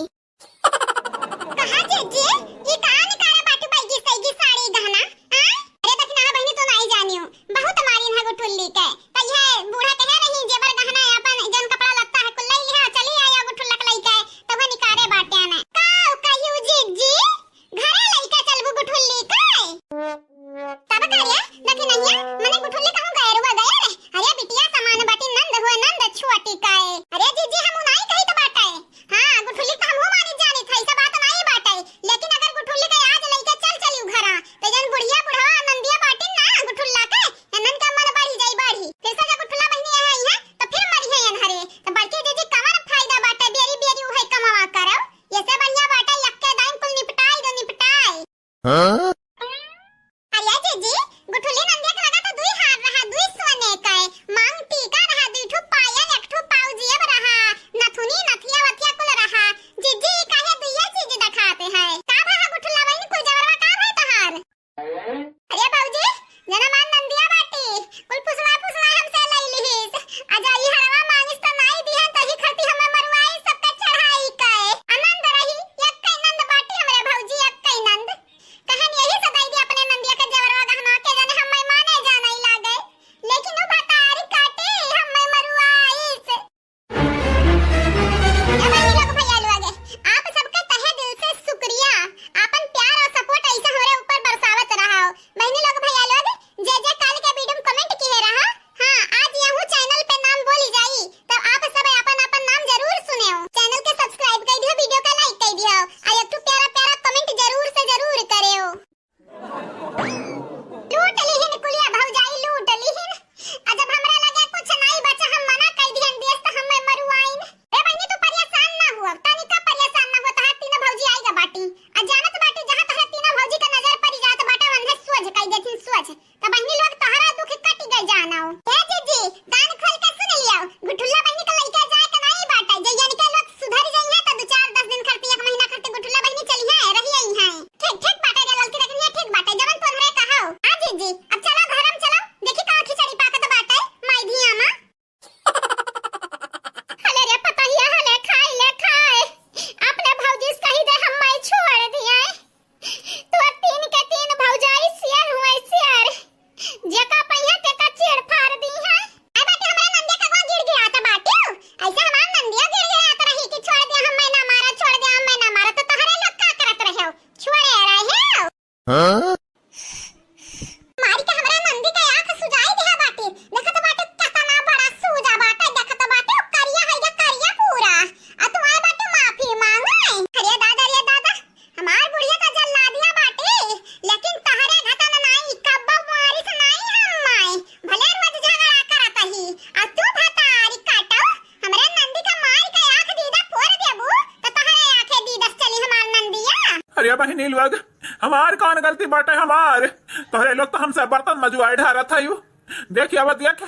कहा जीजी, ई का निकारे बाटू बैगी सैगी साड़ी गहना? हाँ? अरे दखिनहा बहिनी, तू नाई जानियो, बहुत मारिन है गुठुल्ली के। त इहे बूढ़ा कहे रही, जेबर गहना अपन जौन कपड़ा लत्ता है कुल लई लिहा, चली आया गुठुल्ला के लइके, तब निकारे बाटे ने। का कहियो जीजी, घरे लइके चलबू गुठुल्ली के? तब का रे, दखिनहिया, मने गुठुल्ली कहूँ गए रुआ गए रे? अरे बिटिया समान बाटी नंद हुआ नंद छुअटी काए। अरे जीजी, हम नाई कही त बाटे। हाँ, गुठुल्ली त हमहू मानी जानी था, ऐसा बात नाई बाटे। लेकिन अगर गुठुल्ली के आज लइके चल चलियो घरा, त जन बुढ़िया बुढ़वा नंदिया बाटिन ना गुठुल्ला के, ननन का मन बढ़ी जाई बढ़ी। फिर से जब गुठुल्ला बहिनी यहाँ आई है, त फिर मरी है अनहरे। त बड़की जीजी कवन फायदा बाटे, बेरी बेरी उहे कमावा करब। ये से बढ़िया बाटे, यक्के दाइन कुल निपटाई दो, निपटाई। हाँ? अरे जीजी, गुठुल्ली नंदिया के लगा तो दुई हार रहा, दुई सोने का है। मांग टीका रहा, दुई ठो पायल, एक ठो पाउजियब रहा, नथुनी, नथिया, वथिया कुल रहा। जीजी, काहे दुइया चीज दिखाते हैं? का भा गुठुल्ला बहिनी, कुल जवरवा का भा तोहार? अरे भौजी, जना मान नंदिया बाटी, कुल फुसवा फुसवा हमसे लई लिहिस। अजा ई हरवा मांगिस त नाई दिहन, तही खरती हमें मरुआई सबके चढ़ाई के। आनंद रही, यक्कै नंद बाटी हमरे भौजी, यक्कै नंद। कहन यही से दई दी अपने नंदिया के जवरवा गहना के, जाने हमें माने जाने लागे। लेकिन उ भतारी काटी हमें मरुआइस। ए बहिनी लोग, भैया लोग, आप सबका तहे दिल से शुक्रिया। आपन प्यार और support ऐसे हमरे ऊपर बरसावत रहा। बहिनी लोग, भैया लोग, जे जे काल के video में comment किए रहा, हाँ, आज यहू channel पे नाम बोली जाई, तब आप सब आपन आपन नाम जरूर सुनेओ। Channel के subscribe कर दियो, video का like कर दियो, और एक ठो प्यारा प्यारा comment जरूर से जरूर करेओ। लूट लिहिन कुलिया भौजाई, लूट लिहिन। आ जब हमरा लगे कुछ नाई बचा, हम मना कई दिहन देस, त हमें मरुआइन। ए बहिनी, तू परेशान ना हुआ, तनिका परेशान ना हुआ, तहार तीनों भौजी आइगा बाटी। आ जानत बाटी, जहाँ तहरा तीनों भौजी का नजर पड़ी जात बाटे, वन्हे सोझ कई देथिन, सोझ। त बहिनी लोग, तहरा दुख कटि गई जानो। ए जीजी, कान खोल के सुन लियो, गुठुल्ला बहिनी का लइका जाए के नाई बाटे, जे यानी के लोग सुधर जाई है, त दो चार, दस दिन खातिर, एक महीना खातिर गुठुल्ला बहिनी चली है, रही आई है। ठीक, ठीक बाटे रे ललकी रखनी है, ठीक बाटे, जवन तोहरे कहो। हाँ जीजी, अब चलो घर में चलो, देखी का खिचड़ी पाकत बाटे, माई धिया मा। हले रे पतहिया, हले खाए, ले खाए। अपने भौजी से कही दे, हम माई छोड़ दिए। तू तीन के तीन भौजाई शेर हुए, शेर। जेका पहिया तेका चीर फाड़ दी है। आई बाटे हमरा नंदे कगवा गिड़गिड़ात बाटे। ऐसे हमार नंदिया गिड़गिड़ात रही कि छोड़ दे, हम मैं ना मारा, छोड़ दे, हम मैं ना मारा। तो तोहरे लोग का करत रहे हो? छोड़े रहे हो? हाँ? मारी के हमरा नंदी के आँख सुजाई दिहा बाटे। देखत बाटे केतना बड़ा सूजा बाटे, देखत बाटे उ करिया है या करिया पूरा। आ तू आए बाटे माफी मांगे। अरे दादा, अरे दादा, हमार बुढ़िया तो जल्लादिया बाटे, लेकिन तहरे घटन नाई, कब्बो मारिस नाई हम माई। भले रोज झगड़ा करत ही, आ तू भतारी काटो, हमरे नंदी का माई के आँख दीदा फोड़ देबू, तो तहरे आँखे दीदस चली हमार नंदिया। अरे बहिनी लोग, हमार कौन गलती बाटे हमार? तोहरे लोग तो हमसे बर्तन मजुआए ढारत है। देखिए, अब देख,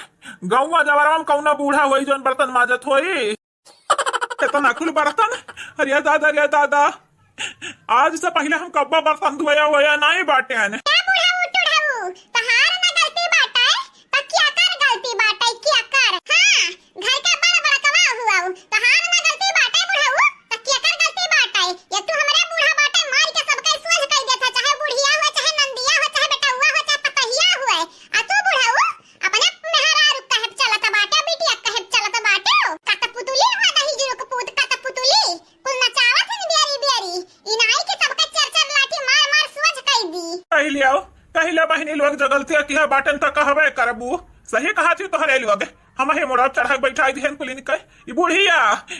गौवा जवरवा में कौना बूढ़ा होई जौन बर्तन माजत होई? इतना कुल बर्तन, अरे दादा, अरे दादा, आज से पहले हम कब्बा बर्तन धोया होया नहीं बाटे। क्या बूढ़ा उठुढ़ाऊ, तहार ना गलती बाटे, त क्या कर गलती बाटे, क्या कर? हाँ, घर तक जगलतिया किहा बाटेन त कहबे करबू। सही कहा थी तोहरे लोग, हमही मुड़ा चढ़ा के बैठाई दिहन कुलिन के। ई बुढ़िया,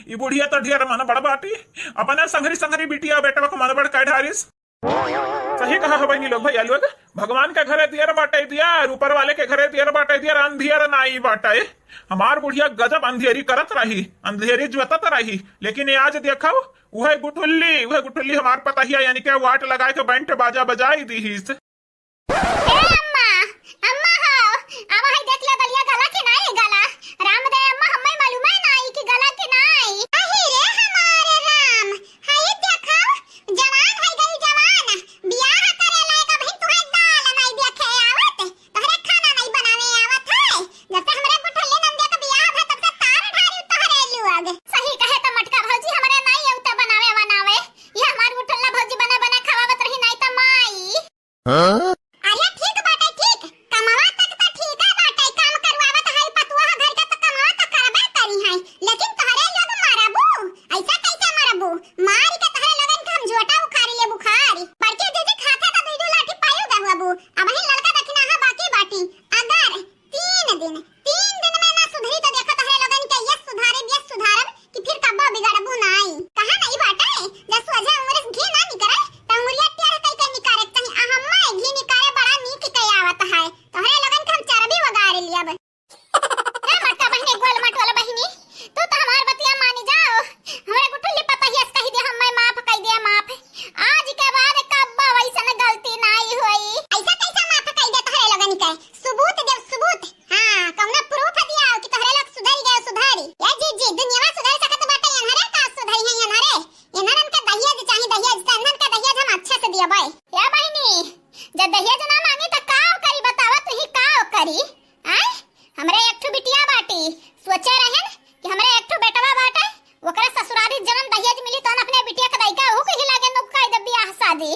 ई बुढ़िया त ढेर मन बड़ बाटी, अपने संघरी संघरी बिटिया बेटवा के मन बड़ कह ढारिस। सही कहा है बहिनी लोग, भैया लोग, भगवान के घरे दियर बाटे दियर, ऊपर वाले के घरे दियर बाटे दियर, अंधियर नाई बाटे। हमार बुढ़िया गजब अंधेरी करत रही, अंधेरी ज्वतत रही, लेकिन ये आज देखो, वह गुठुल्ली, वह गुठुल्ली हमार पतहिया यानी के वाट लगाए के बैंड बाजा बजाई दीहिस। ए अम्मा, अम्मा हो, अब हई देख ले बलिया गला कि नाई गला। राम दे अम्मा, हम्मे मालूम है नाई कि गला कि नाई। अही रे हमारे राम, हई देखो, जवान है गई जवान, बियाह करे लायक अबहिन तुहे दाल नाई देखे आवत, तोहरे खाना नाई बनावे आवत है। जब से हमरे गुठुल्ली नंदिया के बियाह भे तब से तार ढारी तोहरे लोग। सही कहे त मटका भौजी हमरे नाई अउते बनावे बनावे, ये हमार गुठुल्ला भौजी बना बना खवावत रही नाई त माई। हाँ? अरे ठीक बाटे, ठीक। कमवा तक त ठीक है बाटे, काम करवावत है पतुआ घर का त कमवा त करबे करी है, लेकिन तोहरे लोग मरबू, ऐसा कैसे मरबू? मार के तोहरे लोगन के हम झोटा उखाड़ी ले बुखारी। बड़के दीदी खाते त दुई दो लाठी पायू दहुआबू। अबही लड़का दखिनाहा बाकी बाटी। अगर तीन दिन, तीन दिन में ना सुधरी तो देखो तोहरे लोगन के ये सुधारब, ये सुधारब कि फिर कब्बो बिगड़बू नाई। कहा नहीं बाटे, जब सोझे उंगरी से घी ना निकरे, त उंगरिया टेढ़ कई के निकारे के चाही। आ हम्मे घी निकारे बड़ा नीक के आवत है। तोहरे लोगन के हम चरबी वगार लियब। ए मटका बहिनी, गोल मटोल बहिनी, तू तो हमार बतिया मानी जाओ। हमरे गुठुल्ली पतहिया से कही दे, हम्मे माफ कई दे, माफ। आज के बाद कब्बो वैसन गलती नाई होई। ऐसा कैसा माफ कई दे तोहरे लोगन के? सबूत देव, सबूत। हाँ, कौनो proof दियाओ कि तोहरे लोग सुधर गए, सुधारी। ए जीजी, दुनियावा सुधर सकत बाटे, एनहरे का सुधरी है, एनहरे? एनहरन के दहेज चाही, दहेज, त एनहन के दहेज हम अच्छे से दियबै। ए बहिनी, जब दहेज ना मांगी त का करी बतावा, तू ही का करी? आय, हमरे एक ठो बिटिया बाटी, सोचे रहन कि हमरे एक ठो बेटवा बाटे, ओकरे ससुरारी जन्म दहेज मिली तौन अपने बिटिया के दइका, ओहू के ही लागे नुकाई दे बियाह शादी।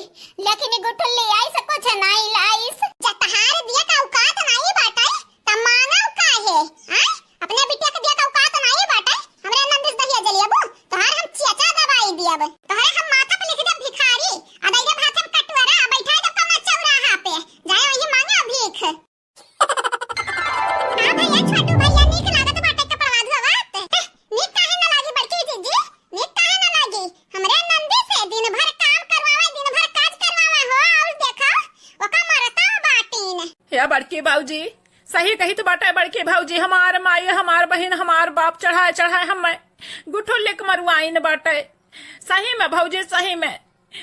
लेकिन ई गुठुल्ली आइस कुछ नाई लाइस। जतहार दिया का औकात नाई बाटे, त मांगव काहे? आय? अपने बिटिया के दिया का औकात नाई बाटे, हमरे नंदिस दहेज लेबू, तोहार हम चेचा दबाई दियब। तोहरे हम माथा पे लिख देब भिखारी, आ दई देब हाथे में कटोरा, आ बैठाई देब कौनो चौराहा पे, जाए वहीं मांगे भीख। का भैया, छोटू भैया, नीक लागत बाटे कपड़वा धोवत? हह, नीक काहे न लागी बड़की जीजी? नीक काहे न लागी? हमरे नंदी से दिन भर काम करवावे, दिन भर काज करवावे हो, और देखो, ओका मरता बाटीन। हे बड़की भौजी, सही कहित बाटे बड़की भौजी, हमार माई, हमार बहिन, हमार बाप चढ़ाए चढ़ाए हम्मे गुठुल्लिक मरुआइन बाटे। सही में भौजी, सही में।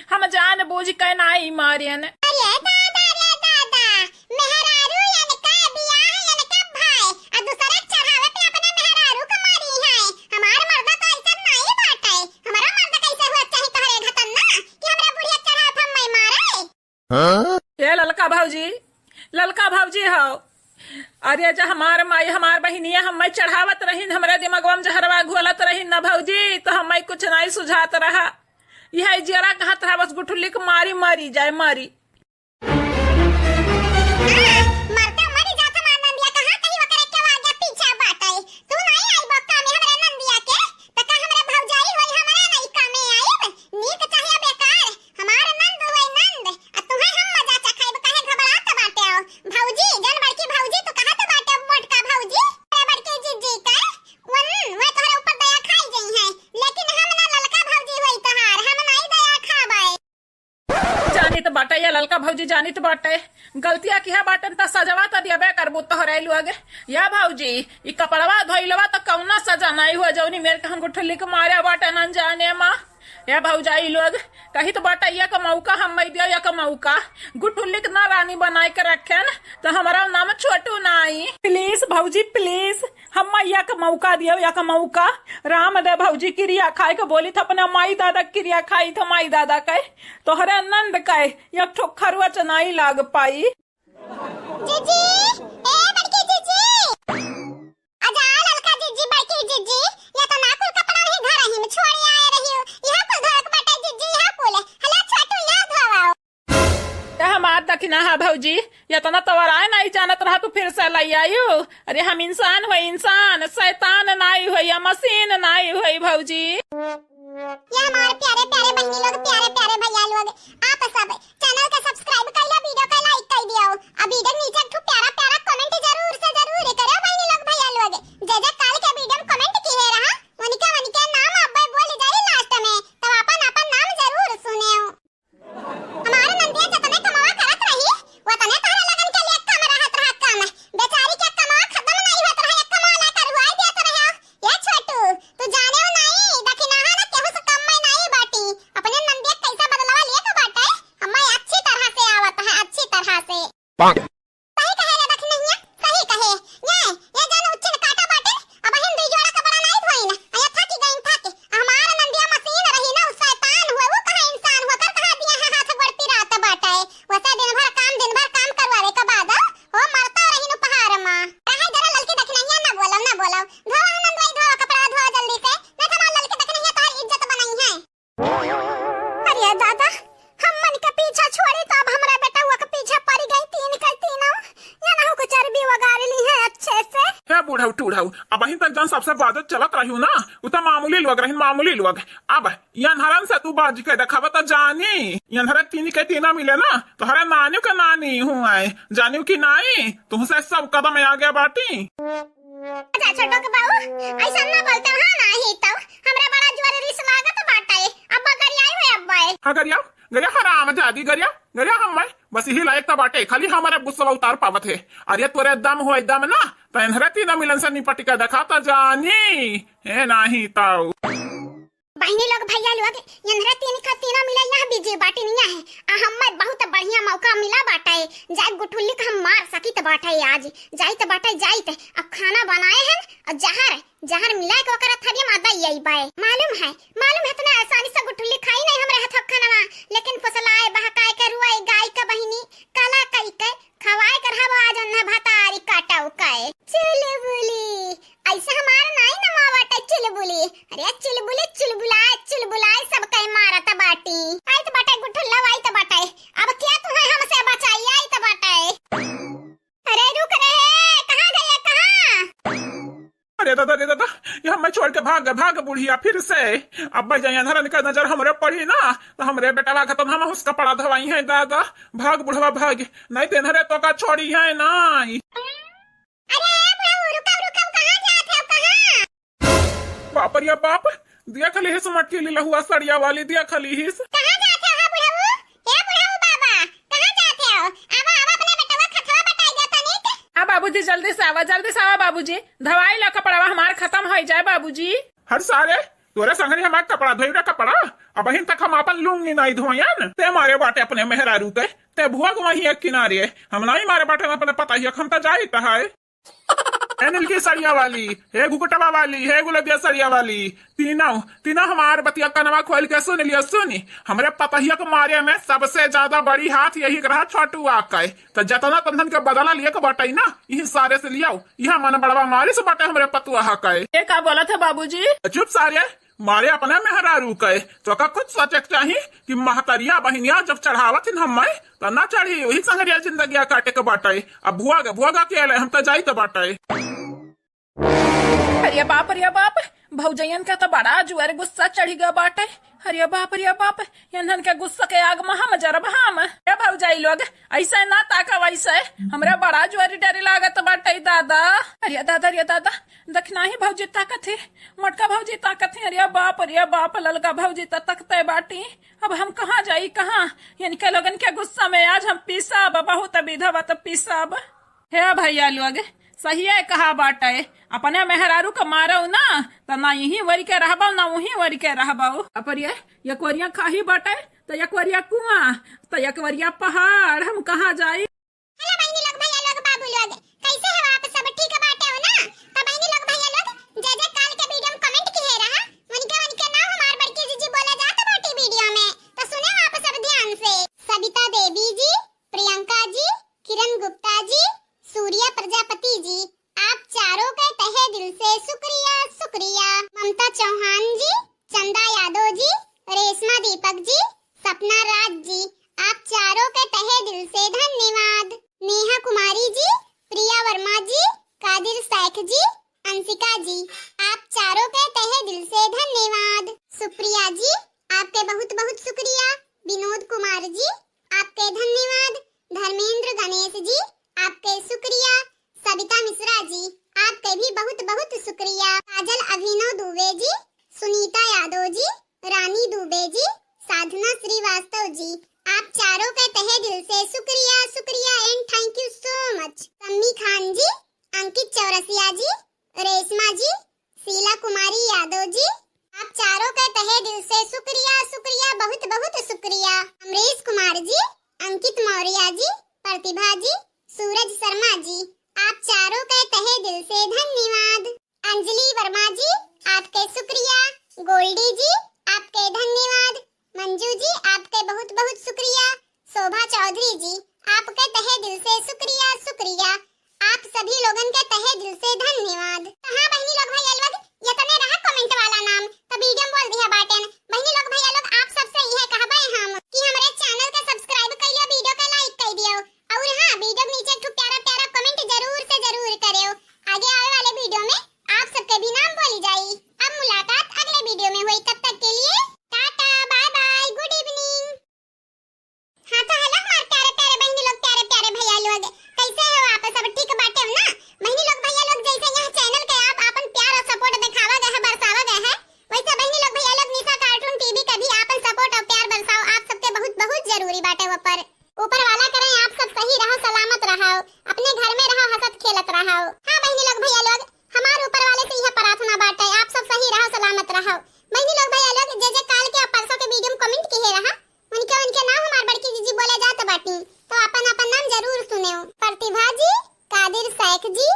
हम जान बूझ के नाई मारेन। अरे दादा रे दादा, मेहरारू एनका बियाह एनका भाई, आ दूसरे चढ़ावे पे अपने मेहरारू के मारी है। हमार मर्दा तो ऐसा नाई बाटे। हमारा मर्दा कैसे हुआ चाही तोहरे घतन ना कि हमरा बुढ़िया चढ़ावे पे हम्मे मारे। हाँ? ए ललका भौजी, ललका भौजी हो। अरे, जा हमार माई, हमार बहिनिया, हम्मे चढ़ावत रहिन, हमरे दिमगवा में जहरवा घोलत रहिन न भौजी, तो हम्मे कुछ नाई सुझात रहा। यह जियरा कहत रहा, बस गुठुल्ली के मारी, मारी जाए, मारी। हाँ, मरते मरी जात हमार नंदिया, कहाँ कहीं ओकरे के आगे पीछे बाटे। तू नाई आई बक्का में हमरे नंदिया के, त का हमरे भौजाई होई, हमरा नाई कामे आइब? नीक चाहे बेकार, हमार नंद हुए नंद, आ तुहे हम मजा चखाइब, काहे घबरात बाटे हो? भौजी, जन बड़की भौजी, तू कहत बाटे मोटका भौजी, अरे बड़की जीजी के, वन, वह तोहरे ऊपर दया खाई जई है, लेकिन हम ना ललका भौजी होई तोहार, हम नाई दया खाबै। जानित बाटे या ललका भौजी, जानित बाटे, गलतिया किहा बाटेन त सजवा त दियबे करबू तोहरे लोग। या भौजी, ई कपड़वा धोइलवा त कौना सजा नाई हुआ, जौनी मेर के हम गुठली के मारे बाटेन अनजाने मा। ए भौजाई लोग, कहित बाटे एक मौका हम्मे दियो, एक मौका। गुठुल्ली के ना रानी बनाए के रखेन, त हमारा नाम छोटू नाई। Please भौजी, please, हम्मे एक मौका दियो, एक मौका। राम दे भौजी किरिया खाए के बोली थ अपने माई दादा के किरिया खाई थ माई दादा के। तोहरे नंद के एक ठो खरुआ चनाई लाग पाई। जीजी, ए बड़की जीजी। आजा ललका जीजी, बड़की जीजी, ये तो ना कुल कपड़ा ही घर ही में छोड़ आए रही हो। यह कुल धोए के बाटे जीजी, यह कुल। हला छोटू, यह धोवाओ। ये हमार दखिना है भौजी, इतना तोहराए नहीं जानत रहा, तू फिर से लई आयु। अरे हम इंसान हो, इंसान, शैतान नाई हो या मशीन नाई हो भौजी। ये हमारे प्यारे प्यारे बहनी लोग, प्यारे प्यारे भैया लोग, आप सब channel का subscribe कर लो, video का like कर दियो। अभी इधर सही कहे रे दखिनहिया, सही कहे। ये, ये जौन उच्छिन काटा बाटे, अबहिन दुई जोड़ा कपड़ा नाई धोइन। आ ये थकी गइन थके। आ हमार नंदिया मशीन रही ना, उ शैतान हुए, उ कहाँ इंसान हुए, कर कहाँ दिया है हाथ गोड़ पिरात बाटे। वैसे दिन भर काम, दिन भर काम करवावे के बाद, हो मरता रही नु पहाड़ मा। काहे जरा ललकी दखिनहिया ना बोलो, ना बोलो। धोवा नंदवाई, धोवा कपड़ा, धोवा जल्दी से, नहीं तो हमार ललकी दखिनहिया तोहर इज्जत बनाई है। अरे दादा, हमन के पीछा छोड़ी तो अब हमरा बेटवा के पीछा पड़ी गई तीन के तीनों। ये ना हो कुछ अरबी वगार ली है अच्छे से। हे बूढ़ऊ टूढ़ऊ, अबहिन तक जौन सबसे बाजत चलत रही ना, उ तो मामूली लोग रहिन, मामूली लोग। अब यन्हरन से तू बाज के देखावा त जानी, यन्हरे तीन के तीना मिले ना, तोहरे नानी के नानी हुए, जानियो कि नाई, तुहसे सब कदम आगे बाटी। अच्छा छोटो के बाऊ, ऐसा ना बोलते हो ना ही तो, हमरा बड़ा जोर रिस लागत बाटे। अब्बा गरियाई हुए अब्बा। हाँ गरिया, गरिया हराम जादी गरिया, गरिया हम मैं, बस यही लायक तो बाटे, खाली हमारे गुस्सा उतार पावत है। अरे तोरे दम होए दम ना, तो यन्हरे तीना मिलन से निपट के देखा तो जानी, है नाही तो। बहिनी लोग, भैया लोग, यन्हरे तीन का तीना मिले यहाँ बीजी बाटी नहीं है। आ हम्मे बहुत बढ़िया मौका मिला बाटे, जाए गुठुल्ली का हम मार सकित बाटे आज। जाइत बाटे, जाइत। अब खाना बनाए हैं और जहर, जहर मिला के ओकर थरिया में दई आई बाए। मालूम है, मालूम है, इतने आसानी से गुठुल्ली खाई नहीं हमरे हाथ खाना, लेकिन फुसलाए, बहकाए के, रुआई, गाई के बहिनी, कला कई के, खवाए के रहबो आज अन्ना भतारी काटव के। चुलबुली, ऐसा हमार नाई न मावट है चुलबुली। अरे चुलबुली, चुलबुलाए, चुलबुलाए सब कई मारत बाटी। आइत बाटे गुठुल्ला, आइत बाटे। अब क्या तुम्हें हमसे बचाई, आइत बाटे। अरे रुक रे, कहाँ गया, कहाँ? अरे दादा रे दादा, ये हमें छोड़ के भाग, भाग बुढ़िया फिर से। अब भाई जाइए, यन्हरन का नजर हमरे पड़ी ना, तो हमरे बेटवा का तो हम उसका पड़ा धवाई है दादा। भाग बुढ़वा भाग, नहीं तो यन्हरे तो का छोड़ी है नाई। अरे बुढ़ऊ, रुकव, रुकव, कहाँ जात हो, कहाँ? बाप रे बाप, देख ली हिस मटकी लीलहुआ सड़िया वाली, देख ली हिस। कहाँ जात हो, हाँ बुढ़ऊ? ए बुढ़ऊ बाबा, कहाँ जात हो? आवा, आवा, अपने बेटवा खतवा बताई जा तनिक। हाँ बाबूजी, जल्दी से आवा, जल्दी से आवा बाबूजी। धवाई ला कपड़वा हमार खतम होइ जाए बाबूजी। हर सारे, तोरे संगरी हमार कपड़ा धोई रे कपड़ा। अबहिन तक हम आपन लुंगी नाई धोयन। ते मारे बाटे अपने मेहरारू के। ते भुआ वहीं एक किनारे। हम नाई मारे बाटे अपने पता ही, हम तो जाइत है। ए नीलकी सड़िया वाली, हे घुघुटवा वाली, हे गुलबिया सड़िया वाली, तीनों, तीनों हमार बतिया कनवा खोल के सुन लियो, सुनी। हमरे पतहिया के मारे में सबसे ज्यादा बड़ी हाथ यही के रहा छोटुआ के। तो जतना तनधन के बदला लिए के बाटे ना, यही सारे से लियाओ। यह मन बड़वा मारी से बाटे हमरे पतुआ के। ये का बोलत है बाबूजी? चुप सारे, मारे अपने मेहरारू के। तो का कुछ सोचे के चाही कि महतरिया बहिनिया जब चढ़ावत हिन हम्मे, त ना चढ़ी, वही संगरिया जिंदगिया काटे के बाटे। अब भुआ गे, भुआ गे अकेले, हम त जाइत बाटे। अरे बाप रे बाप, भौजैयन का त बड़ा जुआर गुस्सा चढ़ी गा बाटे। अरे बाप रे बाप, यन्हन के गुस्सा के आग में हम जरब हम। ए भौजाई लोग, ऐसे ना ताका वैसे, हमरा बड़ा जुआर डर लागत बाटे दादा। अरे दादा रे दादा, दखिनही भौजी ताकत ही, मोटका भौजी ताकत ही। अरे बाप रे बाप, ललका भौजी त तकते बाटी। अब हम कहाँ जाई, कहाँ? इनके लोगन के गुस्सा में आज हम पीसब, बहुत विधवत पीसब। हे भैया लोग, सहिए कहा बाटे, अपने मेहरारू के मारउ ना, त ना यहीं वरी के रहबउ, ना वहीं वरी के रहबउ। अपरिये, ये कोरिया खाही बाटे, त ये कोरिया कुआं, त ये कोरिया पहाड़, हम कहाँ जाई? हेलो बहिनी लोग, भैया लोग, बाबू लोग, कैसे हो आप सब? ठीक बाटे हो ना? तो बहिनी लोग, भैया लोग, जे जे काल के वीडियो में कमेंट किहे रहा, उनके उनके नाम हमार बड़की जीजी बोले जात बाटी वीडियो में, तो सुने आप सब ध्यान से। सविता देवी जी, प्रियंका जी, किरण गुप्ता जी, सूर्या प्रजापति जी, आप चारों के तहे दिल से शुक्रिया, शुक्रिया। ममता चौहान जी, चंदा यादव जी, रेशमा दीपक जी, सपना राज जी, आप चारों के तहे दिल से धन्यवाद। नेहा कुमारी जी, प्रिया वर्मा जी, कादिर शेख जी, अंशिका जी, आप चारों के तहे दिल से धन्यवाद। सुप्रिया जी, आपके बहुत बहुत शुक्रिया। विनोद कुमार जी, आपके धन्यवाद। धर्मेंद्र गणेश जी, आपके शुक्रिया। सविता मिश्रा जी, आपके भी बहुत बहुत शुक्रिया। काजल अभिनव दुबे जी, सुनीता यादव जी, रानी दुबे जी, साधना श्रीवास्तव जी, आप चारों के तहे दिल से शुक्रिया, शुक्रिया and thank you so much। सम्मी खान जी, अंकित चौरसिया जी, रेशमा जी, शीला कुमारी यादव जी, आप चारों के तहे दिल से शुक्रिया, शुक्रिया, बहुत बहुत शुक्रिया। अमरीश कुमार जी, अंकित मौर्या जी, प्रतिभा जी, सूरज शर्मा जी, आप चारों के तहे दिल से धन्यवाद। अंजलि वर्मा जी, आपके शुक्रिया। गोल्डी जी, आपके धन्यवाद। मंजू जी, आपके बहुत बहुत शुक्रिया। शोभा चौधरी जी, आपके तहे दिल से शुक्रिया, शुक्रिया। आप सभी लोगन के तहे दिल से धन्यवाद। तो हाँ बहिनी लोग, भैया लोग, यतने रहा comment वाला नाम, तो वीडियो में बोल दिया बाटेन। बहिनी लोग, भैया लोग, आप सबसे यह कहबे हम कि हमरे channel के subscribe कर लियो, वीडियो के like कर दियो, और हाँ, वीडियो के नीचे एक ठो प्यारा प्यारा comment जरूर से जरूर करेओ। आगे आवे वाले वीडियो में आप सबके भी नाम बोली जाई। अब मुलाकात अगले वीडियो में हुई, तब तक के लिए टाटा, bye bye, good evening। हाँ तो hello हमार प्यारे प्यारे बहिनी लोग, प्यारे प्यारे भैया लोग, कैसे हो आप सब? ठीक बाटे हो ना? बहिनी लोग, भैया लोग, जैसे यह channel के आप आपन प्यार और support दिखावा गए है, बरसावा गए है, वैसे बहिनी लोग, भैया लोग, निशा cartoon TV के भी आपन support और प्यार बरसाओ। आप सबके बहुत बहुत जरूरी बाटे ऊपर। ऊपर वाला करे आप सब सही रहो, सलामत रहो, अपने घर में रहो, हंसत खेलत रहो। हाँ बहिनी लोग, भैया लोग, हमार ऊपर वाले से यह प्रार्थना बाटे, आप सब सही रहो, सलामत रहो। बहिनी लोग, भैया लोग, जे जे काल के और परसों के वीडियो में comment किए रहा, उनके उनके नाम हमार बड़की जीजी बोले जात बाटी, तो अपन अपन नाम जरूर सुनेओ। प्रतिभा जी, कादिर शेख जी,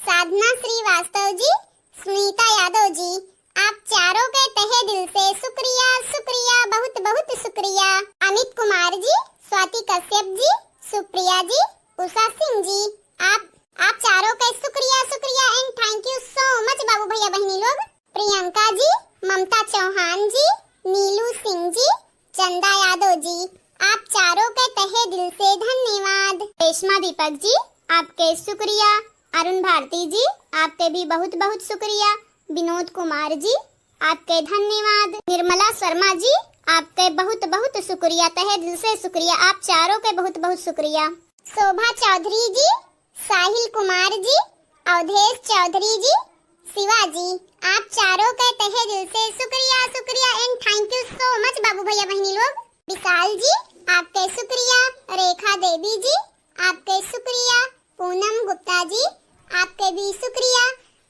साधना श्रीवास्तव जी, सुनीता यादव जी, आप चारों के तहे दिल से शुक्रिया, शुक्रिया, बहुत बहुत शुक्रिया। अमित कुमार जी, स्वाति कश्यप जी, सुप्रिया जी, उषा सिंह जी, आप आप चारों के शुक्रिया, शुक्रिया and thank you so much बाबू भैया बहिनी लोग। प्रियंका जी, ममता चौहान जी, नीलू सिंह जी, चंदा यादव जी, आप चारों के तहे दिल से धन्यवाद। रेशमा दीपक जी, आपके शुक्रिया। अरुण भारती जी, आपके भी बहुत बहुत शुक्रिया। विनोद कुमार जी, आपके धन्यवाद। निर्मला शर्मा जी, आपके बहुत बहुत शुक्रिया, तहे दिल से शुक्रिया, आप चारों के बहुत बहुत शुक्रिया। शोभा चौधरी जी, साहिल कुमार जी, अवधेश चौधरी जी, शिवा जी, आप चारों के तहे दिल से शुक्रिया, शुक्रिया and thank you so much बाबू भैया बहिनी लोग। विशाल जी, आपके शुक्रिया। रेखा देवी जी, आपके शुक्रिया। पूनम गुप्ता जी, आपके भी शुक्रिया।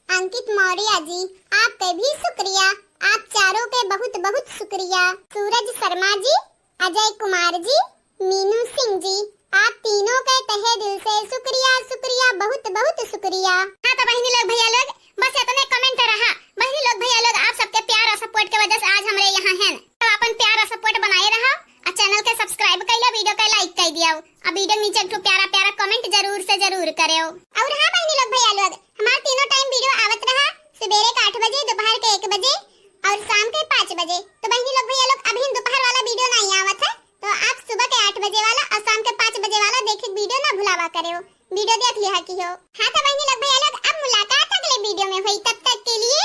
अंकित मौर्य जी, आपके भी शुक्रिया। आप चारों के बहुत बहुत शुक्रिया। सूरज शर्मा जी, अजय कुमार जी, मीनू सिंह जी, आप तीनों के तहे दिल से शुक्रिया, शुक्रिया, बहुत बहुत शुक्रिया। हाँ तो बहिनी लोग, भैया लोग, बस इतने comment रहा। बहिनी लोग, भैया लोग, आप सबके प्यार और support के वजह से आज हमरे यहाँ हैं। तो अपन प्यार और support बनाए रहा और channel के subscribe कर लो, वीडियो के like कर दियो और वीडियो नीचे एक ठो प्यारा प्यारा comment जरूर से जरूर करेओ। और हाँ बहिनी लोग, भैया लोग, हमार तीनों time वीडियो आवत रहा, सुबेरे के आठ बजे, दोपहर के एक बजे और शाम के पाँच बजे। तो बहिनी लोग, भैया लोग, अभी दोपहर वाला वीडियो नहीं आवत है, तो आप सुबह के आठ बजे वाला और शाम के पाँच बजे वाला देखे वीडियो ना भुलावा करेओ, वीडियो देख लिया कि हो। हाँ तो बहिनी लोग, भैया लोग, अब मुलाकात अगले वीडियो में हुई, तब तक के लिए